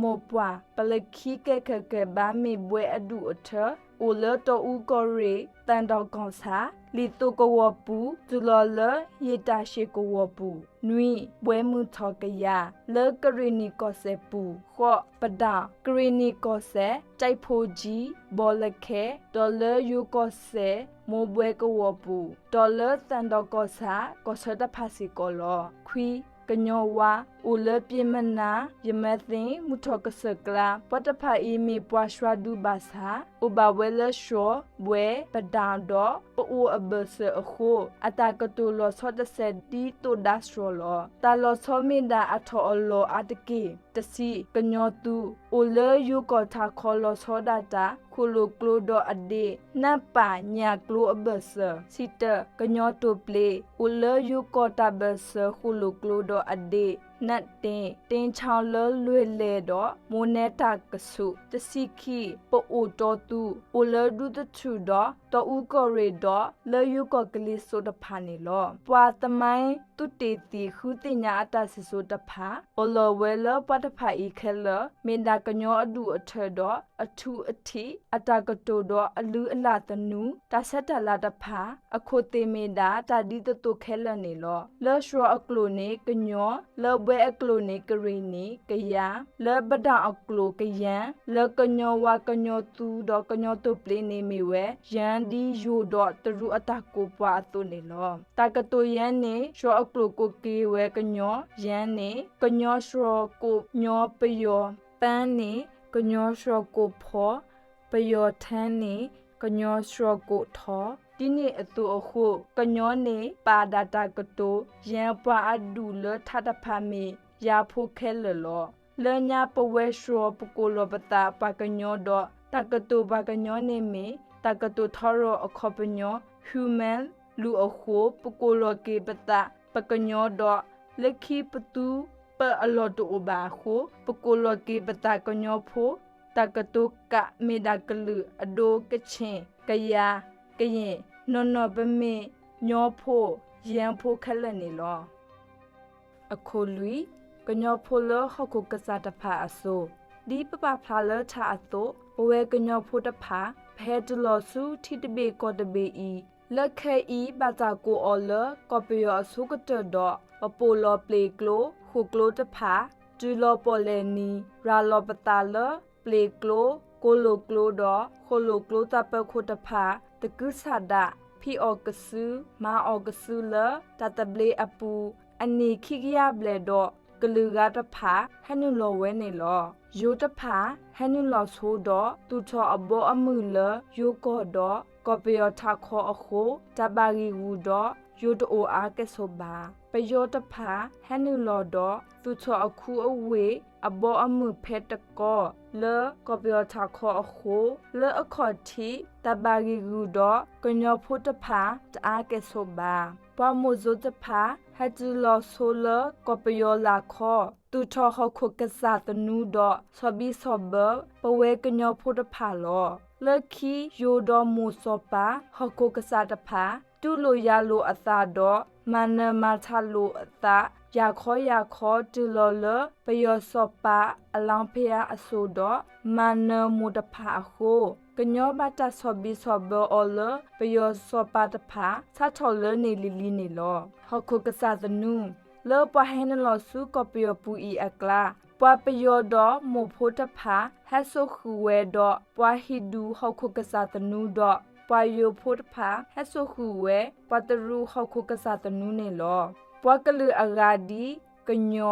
မိၢ်ပှၢ် ပလၢခံကဲၣ်ခၢၣ်ကဲၣ်ဘါမ့ၢ်ဘှဲအဒူၣ်အထၢ အိၣ်လၢတီအူကီၢ်ရ့ၣ် သၣ်ဒီၣ်ကီၢ်ဆၣ် လံာ်သိးကဝီၤပူၤ တုၤလီၤလၢယ့ၣ်တၢ်ၡ့ၣ်ကဝီၤပူၤ, နွံ ဘှဲမုၢ်ထီၣ်ကယၤ လၢကရ့ၣ်နံၣ်ကီၢ်စဲၣ်ပူၤ, ဃိး ပဒၣ် ကရ့ၣ်နံၣ်ကီၢ်စဲၣ် တၢ်ဖိကၠံ ဘီလၢခဲ ဒီးလၢယိၤကီၢ်စဲၣ် မိၢ်ဘှဲကဝီၤပူၤ ဒီးလၢသၣ်ဒီၣ်ကီၢ်ဆၣ် ကီၢ်ဆၢတဖၣ်စ့ၢ်ကီးလီၤ. ခွံ ကညီဝါ အိၣ်လၢပျ့ၤမနါ ယမဲသ့ၣ် မုၢ်ထီၣ်ကစၢၢ်ကျါ ပှၤတဖၣ်အံၤမ့ၢ်ပှၤစှၤဒူဘၣ်ဆၣ် အိၣ်ဘၣ်ဝဲလၢစှီၤ ဘှဲ ပဒၣ်ဒီး ပအိၣ်အဘၢၣ်စၢၤအဃိ အတၢ်ကတိၤလီၤဆီတစဲးဒ်သိးဒါစှီၤလီၤ. တၢ်လီၤဆီမ့ၢ်ဒၣ်အထီၣ်အလီၤအါတက့ၢ်. တဆံ ကညီသူ အိၣ်လၢယိၤကီၢ်ထးခီလီၤဆီဒၣ်တၢ် ဃိၣ်လိာ်ကျိဒီးအဒ့ၣ် နၢ်ပၢ်ညၣ်ကျိအဘၢၣ်စၢၤ. ဆံတၢ ကညီတိာ်ပျ့ၤ အိၣ်လၢယိၤကီၢ်တၢ်ဘၢၣ်စၢၤဃိၣ်လိာ်ကျိဒီးအဒ့ၣ် နၢ်တ့ၣ် တ့ၣ်ဆၣ်လၢလွဲၢ်လဲၢ်ဒီး မိၢ်နဲတၢ်ကဆူး. တဆံခံ ပအိၣ်တီသူ အိၣ်လၢဒူသထူၣ်ဒီး တီအူကီၢ်ရ့ၣ်ဒီး လၢယိၤကီၢ်ကလံၤစိးတဖၣ်န့ၣ်လီၤ. ပှၤသမိုင်းသုးတ့ၢ်သံၣ်ဃုသ့ၣ်ညါအတၢ်စံၣ်စိၤတဖၣ် အၢၣ်လီၤဝဲလၢပှၤတဖၣ်အံၤခဲလၢာ် မ့ၢ်ဒၣ်ကညီအဒူၣ်အထၢဒီး အထူအထံး အတၢ်ကတိၤဒီးအလုၢ်အလၢ်သနူ တၢ်ဆဲးတၢ်လၤတဖၣ် အခိၣ်သ့ၣ်မ့ၢ်ဒၣ်တၢ်ဒ်သိးသိးခဲလၢာ်န့ၣ်လီၤ. လၢစှီၤအကျိာ်န့ၣ် ကညီ, လၢဘှဲအကျိာ်န့ၣ် ကရ့ၣ်နံၣ်, ကယၤ, လၢပဒၣ်အကျိာ် ကယၣ်, လၢကညီဝါ ကညီသူဒီးကညီတိာ်ပျ့ၤန့ၣ်မ့ၢ်ဝဲ ယၣ် ဒ်ယိၤဒီးတရူးအတၢ်ကိးပှၤအသိးန့ၣ်လီၤ. တၢ်ကတိၤယၣ်န့ၣ် စှီၤအကျိာ်ကိးက့ၤဝဲကညီ, ယၣ်န့ၣ် ကညီစှီၤကိးညီပယီၤ, ပၣ်န့ၣ် ကညီစှီၤကိးဖီ, ပယီၤ ထၣ်န့ၣ် ကညီစှီၤကိးထီ, ဒ်န့ၣ်အသိးအဃိ ကညီန့ၣ် ပာ်ဒၣ်တၢ်ကတိၤ ယၣ်ပှၤအဒူၣ်လၢထးတဖၣ်မ့ၢ် ယၣ်ဖိခဲလၢာ်လီၤ. လၢညါပဝဲစှီၤပကိးလီၤပသးပှၤကညီဒီး တၢ်ကတိၤပှၤကညီန့ၣ်မ့ၢ် တၢ်ကတိၤထီရီၤအခီပညီ Human လူၤအဃိ ပကိးလီၤက့ၤပသးပကညီဒီး လၢခံပသူပၢၢ်အလီၢ်တအိၣ်ဘၣ်အဃိ ပကိးလီၤက့ၤပသးကညီဖိ တၢ်ကတိၤကးမ့ၢ်ဒၣ်ကလုာ် အဒိ ကခ့ၣ်, ကယၤ, ကယဲၢ်, နီၢ်နီၢ်ပမ့ၢ်ညီဖိ ယၣ်ဖိခဲလၢာ်န့ၣ်လီၤ. အခိၣ်လွံၢ်, ကညီဖိလၢဟီၣ်ခိၣ်ကစၢ်တဖၣ်အစိၤ, ဒ်ပပာ်ဖျါလၢထးအသိး ပဝဲကညီဖိတဖၣ် ပဟဲတုၤလီၤဆူထံတဘ့ၣ်ကီၢ်တဘ့ၣ်အံၤ လၢခဲအံၤဘၣ်တၢ်ကိးအီၤလၢကီၢ်ပယီၤအဆိကတၢၢ်ဒီး ပပိာ်လီၤပျ့ၤကျိ ဃိၣ်ကျိတဖၣ် တုၤလီၤပီၣ်လဲၣ်နံၤ ရၤလီၤပသးလၢ ပျ့ၤကျိ, ကိၣ်လိာ်ကျိဒီး ဃိၣ်လိာ်ကျိတၢ်ပၢၤခိၣ်တဖၣ် သကုၤဆးဒး ဖံးအီၣ်ကစု မၤအီၣ်ကစုလၢ တၢ်သဘျ့အပူၤ အနံၣ်ခံကယၤဘျဲၣ်ဒီး ကလုာ်ဂၤတဖၣ် ဟဲနုာ်လီၤဝဲန့ၣ်လီၤ. ယိၤတဖၣ် ဟဲနုာ်လီၤဆိဒီး သူၣ်ထီၣ်အဘီအမုၢ်လၢ ယိၤကီၢ်ဒီး ကီၢ်ပယီၤထးခီအဃိ တၢ်ဘၣ်ဂံာ်ဂူာ်ဒီး ယိၤတအိၣ်အါကဲၣ်ဆိးဘၣ်. ပယီၤတဖၣ် ဟဲနုာ်လီၤဒီး သူၣ်ထီၣ်အခူအဝ့ၢ် အဘီအမုၢ်ဖဲတကီၢ် လၢကီၢ်ပယီၤထးခီအဃိ လၢအခီၣ်ထံး တၢ်ဘၣ်ဂံာ်ဂူာ်ဒီး ကညီဖိတဖၣ် တအါကဲၣ်ဆိးဘၣ်. ပှၤမိၢ်စိၤတဖၣ် ဟဲတုၤလီၤဆိလၢကီၢ်ပယီၤလၢ်ခီ, သူၣ်ထီၣ်ဟီၣ်ခိၣ်ကစၢ်သနူဒီး ဆီၣ်ဘံၣ်ဆီၣ်ဘၢ ပဝဲကညီဖိတဖၣ်လီၤ. လၢခံ ယိၤဒီးမိၢ်စီၤပၤ ဟီၣ်ခိၣ်ကစၢ်တဖၣ် တူၢ်လိာ်ယၤလိာ်အသးဒီး မၤနၢၤမၤထးလိာ်အသး ယၤခီယၤခီ တုၤလီၤလၢပယီၤစီၤပၤအလီဖဲအစိၤဒီး မၤနၢၤမိၢ်တဖၣ်အဃိ, ကညီဘၣ်တၢ်ဆီၣ်ဘံၣ်ဆီၣ်ဘၢအီၤလၢပယီၤစီၤပၤတဖၣ် စးထီၣ်လၢန့ၣ်လံၤလံၤန့ၣ်လီၤ. ဟီၣ်ခိၣ်ကစၢ်သနူ လၢပှၤဟဲနုာ်လီၤဆူကီၢ်ပယီၤပူၤအံၤအကျါ, ပှၤပယီၤဒီးမိၢ်ဖိတဖၣ် ဟဲစိာ်ဃုာ်ဝဲဒီး ပှၤဟံၣ်ဒူၣ်ဟီၣ်ခိၣ်ကစၢ်သနူဒီး ပှၤယိၤဖိတဖၣ် ဟဲစိာ်ဃုာ်ဝဲ ပှၤတရူးဟီၣ်ခိၣ်ကစၢ်သနူန့ၣ်လီၤ. ပှၤကလုာ်အဂၤဒ် ကညီ,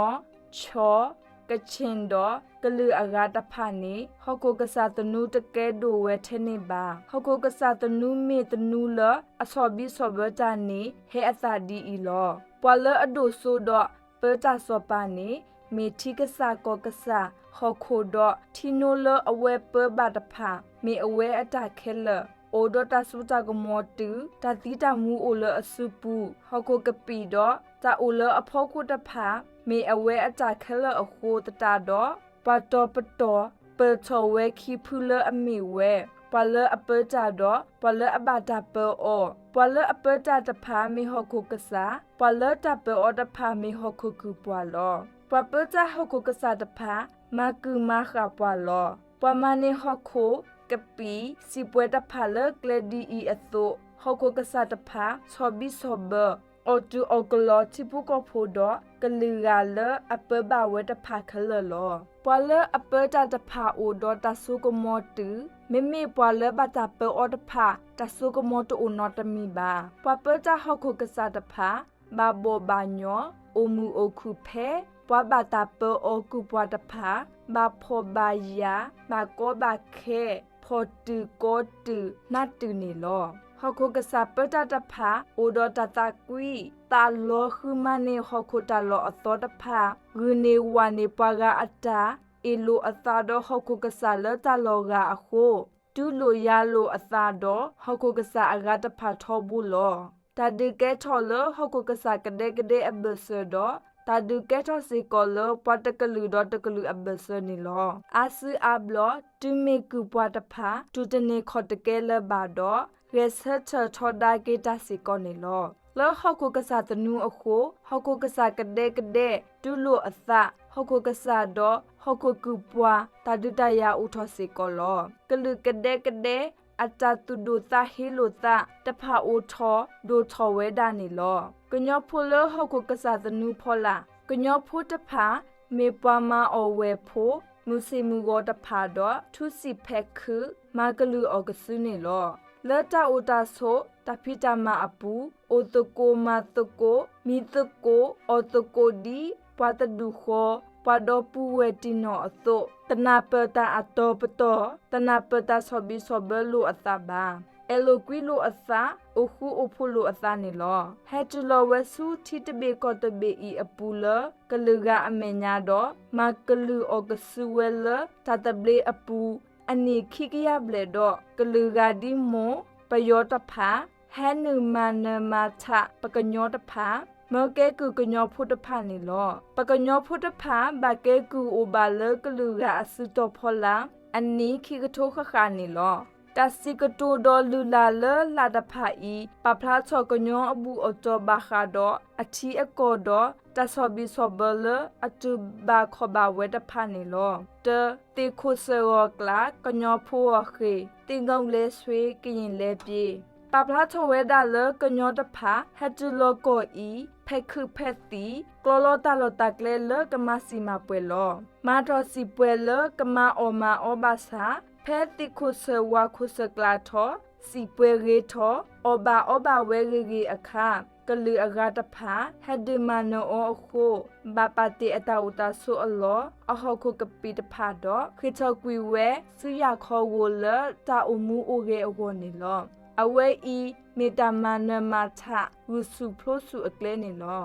ခၠီ, ကခ့ၣ်ဒီး ကလုာ်အဂၤတဖၣ်န့ၣ် ဟီၣ်ခိၣ်ကစၢ်သနူတကဲဒိၣ်ဝဲထဲန့ၣ်ဘၣ်. ဟီၣ်ခိၣ်ကစၢ်သနူမ့ၢ်သနူလၢအဆီၣ်ဘံၣ်ဆီၣ်ဘၢတၢ်န့ၣ် ဟဲအသးဒ်အံၤလီၤ. ပှၤလၢအဒိၣ်စိဒီးပၢတၢ်စီၤပၤန့ၣ် မ့ၢ်ထံကစၢ်ကီၢ်ကစၢ်, ဟီၣ်ခိၣ်ဒီးထံနိလၢအဝဲပၢဘၣ်တဖၣ် မ့ၢ်အဝဲအတၢ်ခဲလၢာ်, အိၣ်ဒီးတၢ်စိတၢ်ကမီၤတုၤ တၢ်သံတၢ်မူအိၣ်လၢအစုပူၤ, ဟီၣ်ခိၣ်ကပံာ်ဒီးတၢ်အိၣ်လၢအဖီခိၣ်တဖၣ် မ့ၢ်အဝဲအတၢ်ခဲလၢာ်အဃိသတးဒီး ပှၤတီၤပတီၢ် ပၢၢ်ထီၣ်ဝဲခံဖုလၢအမ့ၢ်ဝဲ ပှၤလၢအပၢတၢ်ဒီး ပှၤလၢအဘၣ်တၢ်ပၢအီၤ, ပှၤလၢအပၢတၢ်တဖၣ်မ့ၢ်ဟီၣ်ခိၣ်ကစၢ်, ပှၤလၢတၢ်ပၢအီၤတဖၣ်မ့ၢ်ဟီၣ်ခိၣ်ကုၢ်ပှၤလီၤ. ပှၤပၢတၢ်ဟီၣ်ခိၣ်ကစၢ်တဖၣ် မၤကုၢ်မၤဃာ်ပှၤလီၤ. ပှၤမၤန့ၢ်ဟီၣ်ခိၣ်ကပံာ် စံာ်ပှဲၤတဖၣ်လၢကျဲဒ်အံၤအသိး, ဟီၣ်ခိၣ်ကစၢ်တဖၣ် ဆီၣ်ဘံၣ်ဆီၣ်ဘၢ အီၣ်တုာ်အီၣ်ကလီထံဖိကီၢ်ဖိဒီး ကလုာ်ဂၤလၢအပၢဘၣ်ဝဲတဖၣ်ခဲလၢာ်လီၤ. ပှၤလၢအပၢတၢ်တဖၣ်အိၣ်ဒီးတၢ်စိကမီၤတုၤ, မ့မ့ၢ်ပှၤလၢဘၣ်တၢ်ပၢအီၤတဖၣ် တၢ်စိကမီၤတအိၣ်နီတမံၤဘၣ်. ပှၤပၢတၢ်ဟီၣ်ခိၣ်ကစၢ်တဖၣ် ဘၣ်ဘီၣ်ဘၣ်ညီ, အိၣ်မုာ်အိၣ်ခုၣ်ဖဲ ပှၤဘၣ်တၢ်ပၢအီၤကုၢ်ပှၤတဖၣ် ဘၣ်ဖှီၣ်ဘၣ်ယာ်, ဘၣ်ကီဘၣ်ခဲ, ဖှီၣ်တုာ်ကီတုာ် နးတုာ်န့ၣ်လီၤ. ဟီၣ်ခိၣ်ကစၢ်ပၢတၢ်တဖၣ် အိၣ်ဒီးတၢ်သးကွံ, သးလီဃုမၤန့ၢ်ဟီၣ်ခိၣ်တၢ်လီၢ်အသီတဖၣ်, ဂုာ်န့ၢ်ဝးန့ၢ်ပှၤဂၤအတၢ်, အ့ၣ်လိာ်အသးဒီးဟီၣ်ခိၣ်ကစၢ်လၢတၢ်လီၤဂာ်အဃိ, တူၢ်လိာ်ယၤလိာ်အသးဒီးဟီၣ်ခိၣ်ကစၢ်အဂၤတဖၣ်ထီဘိလီၤ. တၢ်ဒုးကဲထီၣ်လၢဟီၣ်ခိၣ်ကစၢ်ကဒဲကဒဲအဘၢၣ်စၢၤဒီး တၢ်ဒုးကဲထီၣ်စ့ၢ်ကီးလၢပှၤတကလုာ်ဒီးတကလုာ်အဘၢၣ်စၢၤန့ၣ်လီၤ. အါစုအါဘျီ တုၤမ့ၢ်ကုၢ်ပှၤတဖၣ် တူၢ်တန့ၢ်ခီၣ်တကဲလၢၤဘၣ်ဒီး ဂဲၤဆၢထၢၣ်ထီဒါက့ၤတၢ်စ့ၢ်ကီးန့ၣ်လီၤ. လၢဟီၣ်ခိၣ်ကစၢ်သနူအဃိ ဟီၣ်ခိၣ်ကစၢ်ကဒဲကဒဲ တူၢ်လိာ်အသး, ဟီၣ်ခိၣ်ကစၢ်ဒီးဟီၣ်ခိၣ်ကုၢ်ပှၤ တၢ်ဒုးတၢ်ယၤအိၣ်ထီၣ်စ့ၢ်ကီးလီၤ. ကလုာ်ကဒဲကဒဲ အတၢ်သူၣ်ဒိၣ်သးဟ့လိာ်သးတဖၣ်အိၣ်ထီၣ်ဒိၣ်ထီၣ်ဝဲဒၣ်န့ၣ်လီၤ. ကညီဖိလၢဟီၣ်ခိၣ်ကစၢ်သနူဖီလာ်, ကညီဖိတဖၣ် မ့ၢ်ပှၤမၤအီၣ်ဝဲၢ်ဖိ မုၢ်ဆ့ၣ်မုၢ်ဂီၤတဖၣ်ဒီး ထူစံာ်ဖဲးခုး မၤကလုၢ်အီၣ်ကစုန့ၣ်လီၤ. လၢတၢ်အိၣ်တၢ်ဆိး တၢ်ဖံးတၢ်မၤအပူၤ အိၣ်သကိးမၤသကိး မံသကိးအီၣ်သကိးဒ် ပှၤသဒူၣ်ဃီ ပှၤဒီပုၢ်ဝဲၢ်တံၢ်နီၢ်အသိး တနၢ်ပၢၢ်တၢ်အတီၤပတီၢ် တနၢ်ပၢၢ်တၢ်ဆီၣ်ဘံၣ်ဆီၣ်ဘၢလိာ်အသးဘၣ်. အဲၣ်လိာ်ကွံလိာ်အသး အိၣ်ဃူအိၣ်ဖိးလိာ်အသးန့ၣ်လီၤ. ဟဲတုၤလီၤဝဲဆူထံတဘ့ၣ်ကီၢ်တဘ့ၣ်အံၤအပူၤလၢ ကလုာ်ဂၤအမဲာ်ညါဒီး မၤကလုၢ်အီၣ်ကစုဝဲလၢ တၢ်သဘျ့အပူၤ အနံၣ်ခံကယၤဘျဲၣ်ဒီး ကလုာ်ဂၤဒ်မိၢ်ပယီၤတဖၣ် ဟဲနုာ်မၤနၢၤမၤထးပကညီတဖၣ် မၢကဲကုၢ်ကညီဖိတဖၣ်န့ၣ်လီၤ. ပကညီဖိတဖၣ် ဘၣ်ကဲကုၢ်အိၣ်ဘၣ်လၢကလုာ်ဂၤအစုတီၤဖီလာ် အနံၣ်ခံကထိဃၣ်ဃၣ်န့ၣ်လီၤ. တၢ်စံးကတိၤဒီးလုၢ်လၢ်လၢလာ်တဖၣ်အံၤ ပာ်ဖျါထီၣ်ကညီအဘူၣ်အတီၤဘၣ်ဃးဒီးအထံအကီၢ်ဒီး တၢ်ဆီၣ်ဘံၣ်ဆီၣ်ဘၢလၢအတူၢ်ဘၣ်ခီၣ်ဘၣ်ဝဲတဖၣ်န့ၣ်လီၤ. တၢ, သ့ၣ်ခိၣ်စၢၣ်ဂီၤကျး ကညီဖိဂီၤဃ့ၢ် သ့ၣ်ငီၣ်လဲၤဆွ့ ကယံၣ်လဲၤပျ့ၤ ပာ်ဖျါထီၣ်ဝဲဒၣ်လၢကညီတဖၣ် ဟဲတုၤလီၤကီၢ်အံၤ ဖဲခုးဖဲသံၣ် ကျီလီၤတၢ်လီၢ်တၢ်ကျဲလၢကမၤစံာ်မၤပှဲၤလီၤ. မၤထီၣ်စံာ်ပှဲၤလၢကမၤအီၣ်မၤအီဘၣ်ဆၣ် ဖဲသ့ၣ်ခိၣ်စၢၣ်ဝါခိၣ်စၢၣ်ကျးထီၣ် စံာ်ပှဲၤဂ့ၤထီၣ် အီၣ်ဘၣ်အီဘၣ်ဝဲဂ့ၤဂ့ၤအခါ ကလုာ်အဂၤတဖၣ် ဟဲဒုးမၤနၢၤအီၤအဃိ ဘၣ်ပာ်တ့ၢ်အတၢ်အိၣ်တၢ်ဆိးအလီၢ် အဟီၣ်ခိၣ်ကပံာ်တဖၣ်ဒီး ဃ့ၢ်ထီၣ်ကွံာ်ဝဲ ဆူယၢ်ခီဂိၤလၢတၢ်အိၣ်မူအိၣ်ဂဲၤအဂီၢ်န့ၣ်လီၤ. အဝဲအံၤ မ့ၢ်တၢ်မၤနၢၤမၤထး ဂုာ်ဆူၣ်ဖျိဆူၣ်အကျဲန့ၣ်လီၤ.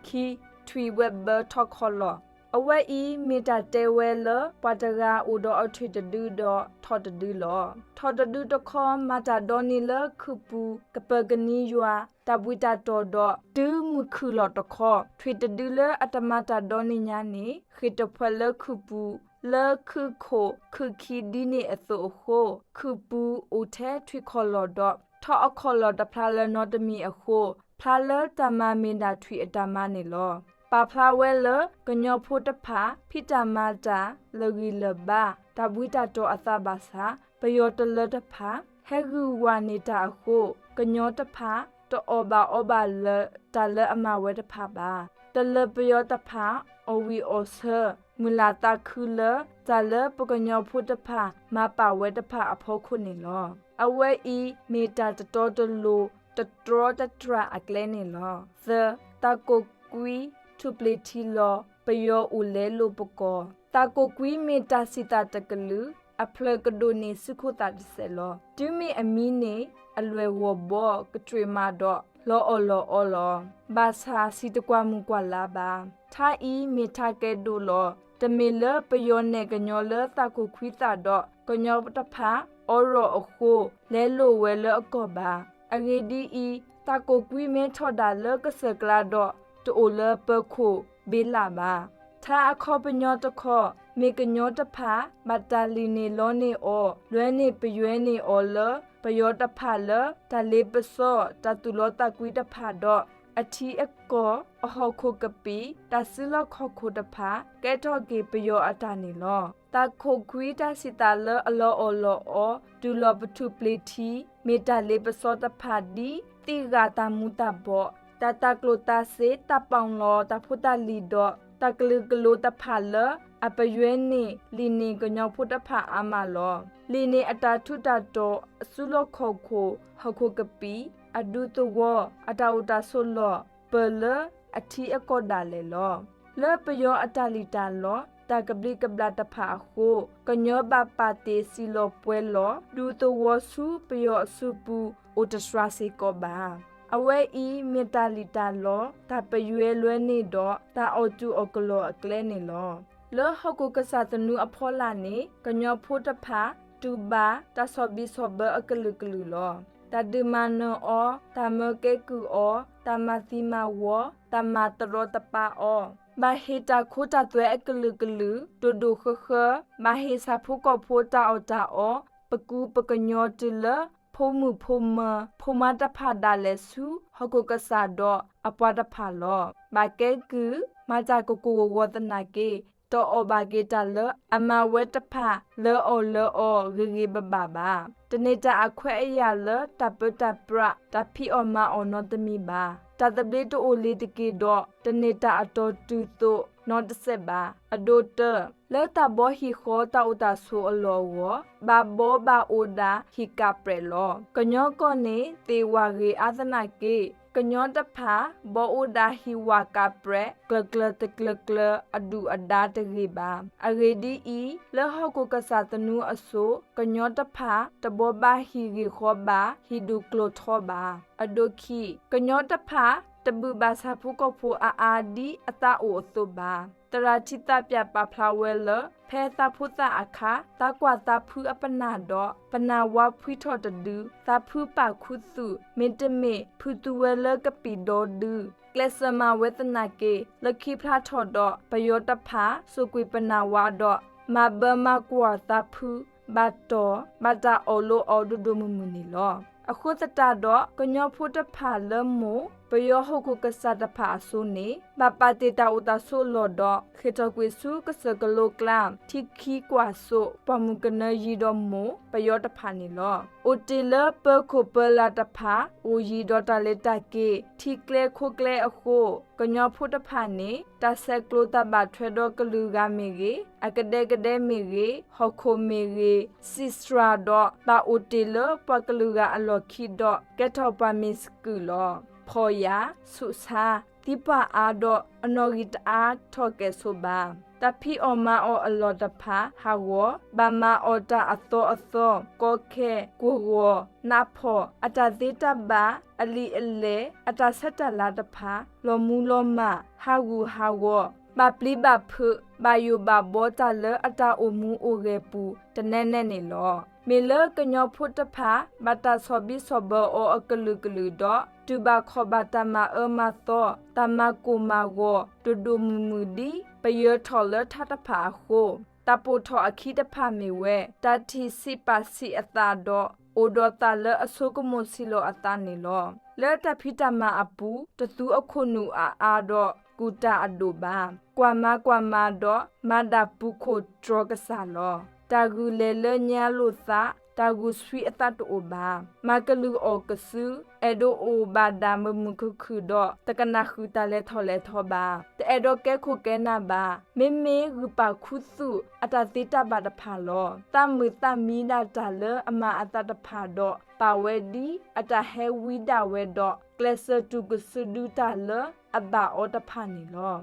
ခံ, ထွံၣ်ဝဲဘၢထီၣ်ခီၣ်လီၢ် အဝဲအံၤ မ့ၢ်တၢ်တဲဝဲလၢ ပှၤတဂၤအိၣ်ဒီးအထွံၣ်တဒုဒီးထီၣ်တဒုလီၤ. ထီၣ်တဒုတခီ မၤတၢ်ဒီနံၤလၢခုးပူၤ ကပၢၤကနံယွၤ တၢ်ဘှံးတၢ်တီၤဒီး တုၤမုၢ်ခုၣ်လီၤတခီ, ထွံၣ်တဒုလၢအတမၤတၢ်ဒီနံၤညါန့ၣ် ဃ့ၢ်တဖှဲးလၢခုၣ်ပူၤ လၢခုၣ်ခိၣ်ခုၣ်ခံဒ်န့ၣ်အသိးအဃိ, ခုၣ်ပူၤအိၣ်ထဲထွံၣ်ခီၣ်လီၢ်ဒီး ထီၣ်အခီၣ်လီၢ်တဖျါလၢၤနီတမံၤအဃိ, ဖျါလၢတၢ်မၤမ့ၢ်ဒၣ်ထွံၣ်အတၢ်မၤန့ၣ်လီၤ. ပာ်ဖျါဝဲလၢ ကညီဖိတဖၣ် ဖံးတၢ်မၤတၢ် လၢာ်ဂံၢ်လၢာ်ဘါ တၢ်ဘှံးတၢ်တီၤအသးဘၣ်ဆၣ်, ပယီၤတလၢတဖၣ် ဟဲဂုာ်ဝၤန့ၢ်တၢ်အဃိ, ကညီတဖၣ် တအီၣ်ဘၣ်အီဘၣ်လၢၤ တၢ်လၢအမၤဝဲတဖၣ်ဘၣ်. တလၢၤပယီၤတဖၣ် အီၣ်ဝံၣ်အီၣ်ဆၢ မုာ်လၤသးခုလၢ တၢ်လၢပကညီဖိတဖၣ် မၤပာ်ဝဲတဖၣ်အဖီခိၣ်န့ၣ်လီၤ. အဝဲအံၤ မ့ၢ်တၢ်တတီတလိၤ တတြီတတြၢ်အကျဲန့ၣ်လီၤ. သၢ, သးကိးကွံ ထူၣ်ပျ့ၤထံလီၤ ပယီၤအိၣ်လဲလိာ်ပကီၢ်. သးကိးကွံမ့ၢ်တၢ်စံးသးတကလုာ် အဖျၢၣ်ကဒိၣ်န့ၢ်စုခိၣ်သးတစဲးလီၤ. တုၤမ့ၢ်အမံန့ၣ် အလွဲၢ်ဂီၤဘီ ကတြံးမးဒီး လီၤအီၣ်လီၤအီလီၤ. ဘၣ်ဆၣ်စံၣ်တကွၢ်မုၢ်ကွၢ်လါဘၣ်. ထါအံၤမ့ၢ်ထါကဲဒိၣ်လီၤ. တမ့ၢ်လၢပယီၤနဲၣ်ကညီလၢသးကိးကွံသးဒီး ကညီတဖၣ် အီရီၣ်အဃိ လဲလိာ်ဝဲလၢအကီၢ်ဘၣ်. အဂ့ၢ်ဒ်အံၤ, သးကိးကွံမ့ၢ်ထီၣ်ဒၣ်လၢကစၢၢ်ကျါဒီး တအိၣ်လၢပၢၤခိၣ်ဘ့လၣ်ဘၣ်. ထါအခီပညီတခီ, မ့ၢ်ကညီတဖၣ် ဘၣ်တၢ်လံၣ်န့ၢ်လီန့ၢ်အီၤ လွဲန့ၢ်ပယွဲန့ၢ်အီၤလၢ ပယီၤတဖၣ်လၢ တၢ်လ့ပစီ တၢ်သူၣ်လီသးကွံတဖၣ်ဒီး အထံအကီၢ် အဟီၣ်ခိၣ်ကပံာ် တၢ်စုလီၢ်ခီၣ်ခိၣ်တဖၣ် ကဲထီၣ်က့ၤပယီၤအတၢ်န့ၣ်လီၤ. သးခိးကွံတၢ်စံးသးလၢအလီၤအီၣ်လီၤအီ တုၤလီၤပထူၣ်ပျ့ၤထံ မ့ၢ်တၢ်လ့ပစီတဖၣ်ဒ် သံဂၤတၢ်မူၤတၢ်ဘှီး, တၢ်တၢ်ကျိၣ်တၢ်စ့ တၢ်ပီၣ်လီၤတၢ်ဖိတၢ်လံၤဒီး တၢ်ကလုာ်ကလိတဖၣ်လၢ အပယွဲန့ၣ် လံၣ်န့ၢ်ကညီဖိတဖၣ်အါမးလီၤ. လံၣ်န့ၢ်အတၢ်ထူးတၢ်တီၤ အစုလီၢ်ခီၣ်ခိၣ် ဟီၣ်ခိၣ်ကပံာ် အဒူသဝီ အတၢ်အိၣ်တၢ်ဆိးလီၢ် ပၢၢ်လၢအထံအကီၢ်ဒၣ်လဲာ်လီၤ. လၢပယီၤအတၢ်လံၣ်တၢ်လီ တၢ်ကဘျံးကဘျၣ်တဖၣ်အဃိ ကညီဘၣ်ပာ်တ့ၢ်စံၣ်လီၤပှဲၤလီၤ ဒူသဝီဆူပယီၤအစုပူၤ အိၣ်တတြၢ်စ့ၢ်ကီးဘၣ်. အဝဲအံၤမ့ၢ်တၢ်လံၣ်တၢ်လီ တၢ်ပယွဲလွဲန့ၢ်ဒီး တၢ်အီၣ်တူၢ်အီၣ်ကလီၢ်အကျဲန့ၣ်လီၤ. လၢဟီၣ်ခိၣ်ကစၢ်သနူအဖီလာ်န့ၣ် ကညီဖိတဖၣ် တူၢ်ဘၣ်တၢ်ဆီၣ်ဘံၣ်ဆီၣ်ဘၢအကလုာ်ကလုာ်လီၤ. တၢ်ဒုးမၤနၢၤအီၤ, တၢ်မၢကဲကုၢ်အီၤ, တၢ်မၤသံမၤဝီ, တၢ်မၤတရီတပါအီၤ, ဘၣ်ဟ့ၣ်တၢ်ခိတၢ်သွဲအကလုာ်ကလုာ် ဒိၣ်ဒိၣ်ဃၢဃၢ, ဘၣ်ဟ့ၣ်ဆၣ်ဖိကီၢ်ဖိတၢ်အီၣ်တၢ်အီ, ပကူပကညီတုၤလၢ ဖိမုၣ်ဖိမၢၤ ဖိမါတဖၣ်ဒၣ်လဲာ်ဆူ ဟီၣ်ခိၣ်ကစၢ်ဒီးအပှၤတဖၣ်လီၤ. ဘၣ်ကဲကုၢ်, မၤတၢ်ကကိၢ်ကဝီၤသနာ်က့ တအီၣ်ဘၣ်က့ၤတၢ်လၢအမၤဝဲတဖၣ် လၢအီၣ်လၢအီဂ့ၤဂ့ၤဘၣ်ဘၣ်ဘၣ်. တန့ၢ်တၢ်အခွဲးအယာ်လၢတၢ်ပၢတၢ်ပြး တၢ်ဖံးအီၣ်မၤအီၣ်နီတမံၤဘၣ်. တၢ်သဘျ့တအိၣ်လ့ၤတက့ၢ်ဒီး တန့ၢ်တၢ်အတီၢ်တုၤသိးနီတစဲးဘၣ်. အဒိတၢၢ်, လၢတၢ်ဘီဟံၣ်ဃီတၢ်အိၣ်တၢ်ဆိးအလီၢ်အဂီၢ် ဘၣ်ဘီဘၣ်အိၣ်ဒၣ်ဟံၣ်ကးပြဲးလီၤ. ကညီကီၢ်န့ၣ် သ့ၣ်ဝၣ်ဂ့ၤအါသနာ်က့ ကညီတဖၣ် ဘီအိၣ်ဒၣ်ဟံၣ်ဝၣ်ကးပြဲး ကျၢၤကျၢၤတကျၢၤကျၢၤ အဒူၣ်အဒါတဂ့ၤဘၣ်. အဂ့ၢ်ဒ်အံၤ, လၢဟီၣ်ခိၣ်ကစၢ်သနူအစိၤ ကညီတဖၣ် တဘီဘၣ်ဟံၣ်ဂ့ၢ်ဃီဘၣ် ဟံၣ်ဒူၣ်ကျိၤထီဘၣ်. အဒိခံ, ကညီတဖၣ် တဘုၣ်ဘၣ်ဆၣ်ဖိကီၢ်ဖိအါအါဒ်အသးအိၣ်အသိးဘၣ်. သရၣ်ထံသးပၠၣ်ပာ်ဖျါဝဲလၢ ဖဲသးဖိသၣ်အခါ သးကွၢ်သးဖုအပနၢ်ဒီး ပနၢ်ဝါဖှံထီၣ်တဒု, သးဖုပာ်ခူသူၣ် မ့တမ့ၢ် ဖုသူဝဲလၢကပံာ်ဒီဒု, ကျဲးစၢးမၤဝဲသနာ်က့ လၢခံဖျါထီၣ်ဒီး ပယီၤတဖၣ် စိာ်ကွံာ်ပနၢ်ဝါဒီး မၤဘၢမၤကွၢ်သးဖု ဘၣ်တီၢ် ဘၣ်တၢ်အီၣ်လိအီၤဒိၣ်ဒိၣ်မုၢ်မုၢ်န့ၣ်လီၤ. အဃိသတးဒီး ကညီဖိတဖၣ်လၢမိၢ် ပယီၤဟီၣ်ခိၣ်ကစၢ်တဖၣ်အစိၤန့ၣ် ဘၣ်ပာ်တ့ၢ်တၢ်အိၣ်တၢ်ဆိးအလီၢ်ဒီး ဃ့ၢ်ထီၣ်ကွံာ်ဆူကစၢၢ်ကလိကျါ ထံခံကွၢ်စိး ပှၢ်မုၢ်ကနၢယံၤဒီးမိၢ် ပယီၤတဖၣ်န့ၣ်လီၤ. အိၣ်တ့ၢ်လၢပၢၤခိၣ်ပၢၤလၢ်တဖၣ် အိၣ်ယံၤဒီးတၢ်လဲၤတၢ်က့ၤ ထံကျဲခိကျဲအဃိ ကညီဖိတဖၣ်န့ၣ် တၢ်ဆဲးကျိးတၢ်ဘၣ်ထွဲဒီးကလုာ်ဂၤမ့ၢ်ဂ့ၤ, အကဒဲကဒဲမ့ၢ်ဂ့ၤ, ဟီၣ်ခိၣ်မ့ၢ်ဂ့ၤ, စံးစှၤဒီး ဘၣ်အိၣ်တ့ၢ်လၢပှၤကလုာ်ဂၤအလီၢ်ခံဒီး ကဲထီၣ်ပှၤမ့ၢ်စကုာ်လီၤ. ဖှီၣ်ယာ်, ဆူးဆါ, သံပှၢ်အါဒီး အနီၣ်ဂံၢ်တအါထီၣ်ကဲၣ်ဆိးဘၣ်. တၢ်ဖံးအီၣ်မၤအီၣ်အလီၢ်တဖၣ် ဟးဂီၤ, ဘၣ်မၤအီၣ်တၢ်အသီအသီ, ကီခဲ, ကွီၢ်ဂီၤ, နးဖှီၣ်, အတၢ်သ့တၢ်ဘၣ်, အလံာ်အလဲၢ်, အတၢ်ဆဲးတၢ်လၤတဖၣ် လီၤမူလီၤမၢ်, ဟးဂူာ်ဟးဂီၤ, ဘၣ်ပျံၤဘၣ်ဖုး, ဘၣ်ယိၣ်ဘၣ်ဘှီတၢ်လၢအတၢ်အိၣ်မူအိၣ်ဂဲၤပူၤ တနဲနဲန့ၣ်လီၤ. မ့ၢ်လၢကညီဖိတဖၣ် ဘၣ်တၢ်ဆီၣ်ဘံၣ်ဆီၣ်ဘၢအီၤအကလုာ်ကလုာ်ဒီး တူၢ်ဘၣ်ခီၣ်ဘၣ်တၢ်မၤအၢမၤသီ တၢ်မၤကိၢ်မၤဂီၤ ဒိၣ်ဒိၣ်မုၢ်မုၢ်ဒ် ပယၢၤထီၣ်လၢထါတဖၣ်အဃိ, တၢ်ပိာ်ထီၣ်အခံတဖၣ်မ့ၢ်ဝဲ တၢ်ထံၣ်ဆံးပာ်ဆံးအသးဒီး အိၣ်ဒီးသးလၢအဆိကမိၣ်ဆံးလီၤအသးန့ၣ်လီၤ. လၢတၢ်ဖံးတၢ်မၤအပူၤ တသူအခိၣ်နူာ်အါအါဒီး ကူၣ်တၢ်အဒိၣ်ဘၣ်. ကွၢ်မၤကွၢ်မၤဒီး မၤဒၣ်ပူၤခိၣ်တြီၤကစၢ်လီၤ. တၢ်ဂုာ်လဲၤလၢညါလိာ်သး, တၢ်ဂုာ်ဆှံအသးတအိၣ်ဘၣ်. မၤကလုၢ်အီၣ်ကစု, အဲၣ်ဒိးအိၣ်ဘၣ်ဒၣ်မုာ်မုာ်ခုၣ်ခုၣ်ဒီး တကနၣ်ဃုာ်တၢ်လဲၤထီၣ်လဲၤထီဘၣ်. တအဲၣ်ဒိးကဲခိၣ်ကဲနၢ်ဘၣ်. မ့မ့ၢ်ဂုၢ်ပာ်ခူသူၣ်အတၢ်သ့တၢ်ဘၣ်တဖၣ်လီၤ. သးမုာ်သးမံဒၣ်တၢ်လၢအမၤအသးတဖၣ်ဒီး ပာ်ဝဲဒ်အတၢ်ဟဲဝံဒၣ်ဝဲဒီး ကျဲးစၢးတူၢ်ကစုဒုတၢ်လၢအဘၣ်အီၤတဖၣ်န့ၣ်လီၤ.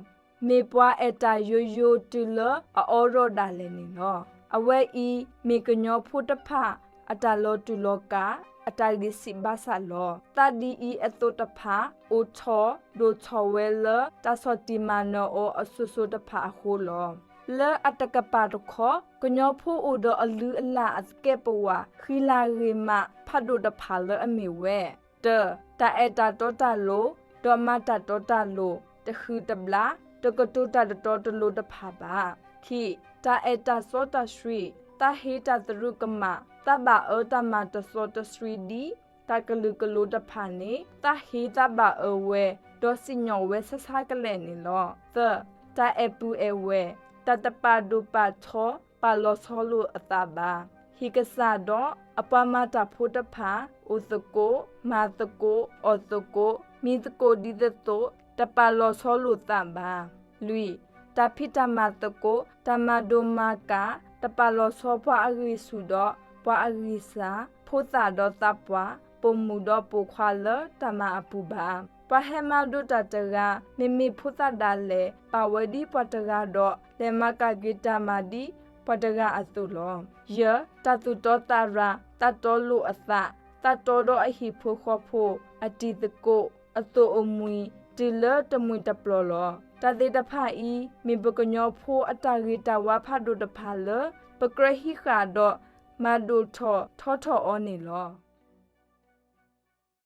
မ့ၢ်ပှၤအဲၣ်တၢ်ယိယိတုၤလၢအအီရီၣ်ဒၣ်လဲာ်န့ၣ်လီၤ. အဝဲအံၤ မ့ၢ်ကညီဖိတဖၣ် အတၢ်လီၤတူၢ်လီၤကာ် အတၢ်ဂံၢ်စၢ်ဘါစၢ်လီၤ. သးဒ်အံၤအသိးတဖၣ် အိၣ်ထီၣ်ဒိၣ်ထီၣ်ဝဲလၢ တၢ်ဆီၣ်တံၢ်မၤနၢၤအီၤအစိၤစိၤတဖၣ်အဃိလီၤ. လၢအတကပၤတခီ ကညီဖိအိၣ်ဒီးအလုၢ်အလၢ်အသကဲးပဝး ဃံလၤဂ့ၤမး ဖးဒိၣ်တဖၣ်လၢအမ့ၢ်ဝဲ, တၢ, တၢ်အဲၣ်တၢ်တီတၢ်လိၤ, ဒီးမၤတၢ်တီတၢ်လိၤ, တဟုၣ်တဘျၣ်, တကတိၤတၢ်တတီတလိၤတဖၣ်ဘၣ်. ခံ, တၢ်အဲၣ်တၢ်စီတၢ်ဆှံ, သးဟ့တၢ်သရူးကမၣ်, သးဘၣ်အၢတၢ်မၤတစီတဆှံဒ် တၢ်ကလုာ်ကလိၤတဖၣ်န့ၣ် သးဟ့သးဘၣ်အၢဝဲ, ဒီးစံၣ်ညီၣ်ဝဲဆါဆါကလဲာ်န့ၣ်လီၤ. သၢ, တၢ်အဲၣ်ပုၢ်အဲၣ်ဝဲၢ်, တၢ်တပာ်ဒိၣ်ပာ်ထီ ပာ်လီၤဆီလိာ်အသးဘၣ်. ဟံၣ်ကစၢ်ဒီးအပှၤမၤတၢ်ဖိတဖၣ် အိၣ်သကိး, မၤသကိး, အီၣ်သကိး, မံသကိးဒ်သိးသိး တပာ်လီၤဆီလိာ်သးဘၣ်. လွံၢ်, တၢ်ဖံးတၢ်မၤသကိး, တၢ်မၤဒိၣ်မၤကး, တပာ်လီၤဆီပှၤအဂံၢ်ဆူၣ်ဒီးပှၤအဂံၢ်စၢ်, ဖိသၣ်ဒီးသးပှၢ်, ပိာ်မုၣ်ဒီးပိာ်ခွါလၢတၢ်မၤအပူၤဘၣ်. ပှၤဟဲမၤဒိးတၢ်တဂၤ မ့မ့ၢ်ဖိသၣ်ဒၣ်လဲာ် ပာ်ဝဲဒ်ပှၤတဂၤဒီး လဲၤမၤကၣ်က့ၤတၢ်မၤဒ်ပှၤတဂၤအသိးလီၤ. ယဲၢ်, တၢ်သူၣ်တီသးရၤ, သးတီလိာ်အသး, သးတီဒီးအဟံၣ်ဖိဃီဖိ, အတံၤသကိး, အသိၣ်အမှံၤ တုၤလၢတမှံၤတပျီၤလီၤ. တၢ်သ့ၣ်တဖၣ်အံၤ မ့ၢ်ပကညီဖိအတၢ်ဂ့ၤတၢ်ဝါဖးဒိၣ်တဖၣ်လၢ ပကြၢးဟံးဃာ်ဒီး မၤဒိၣ်ထီၣ်ထီထီၣ်အီၤန့ၣ်လီၤ.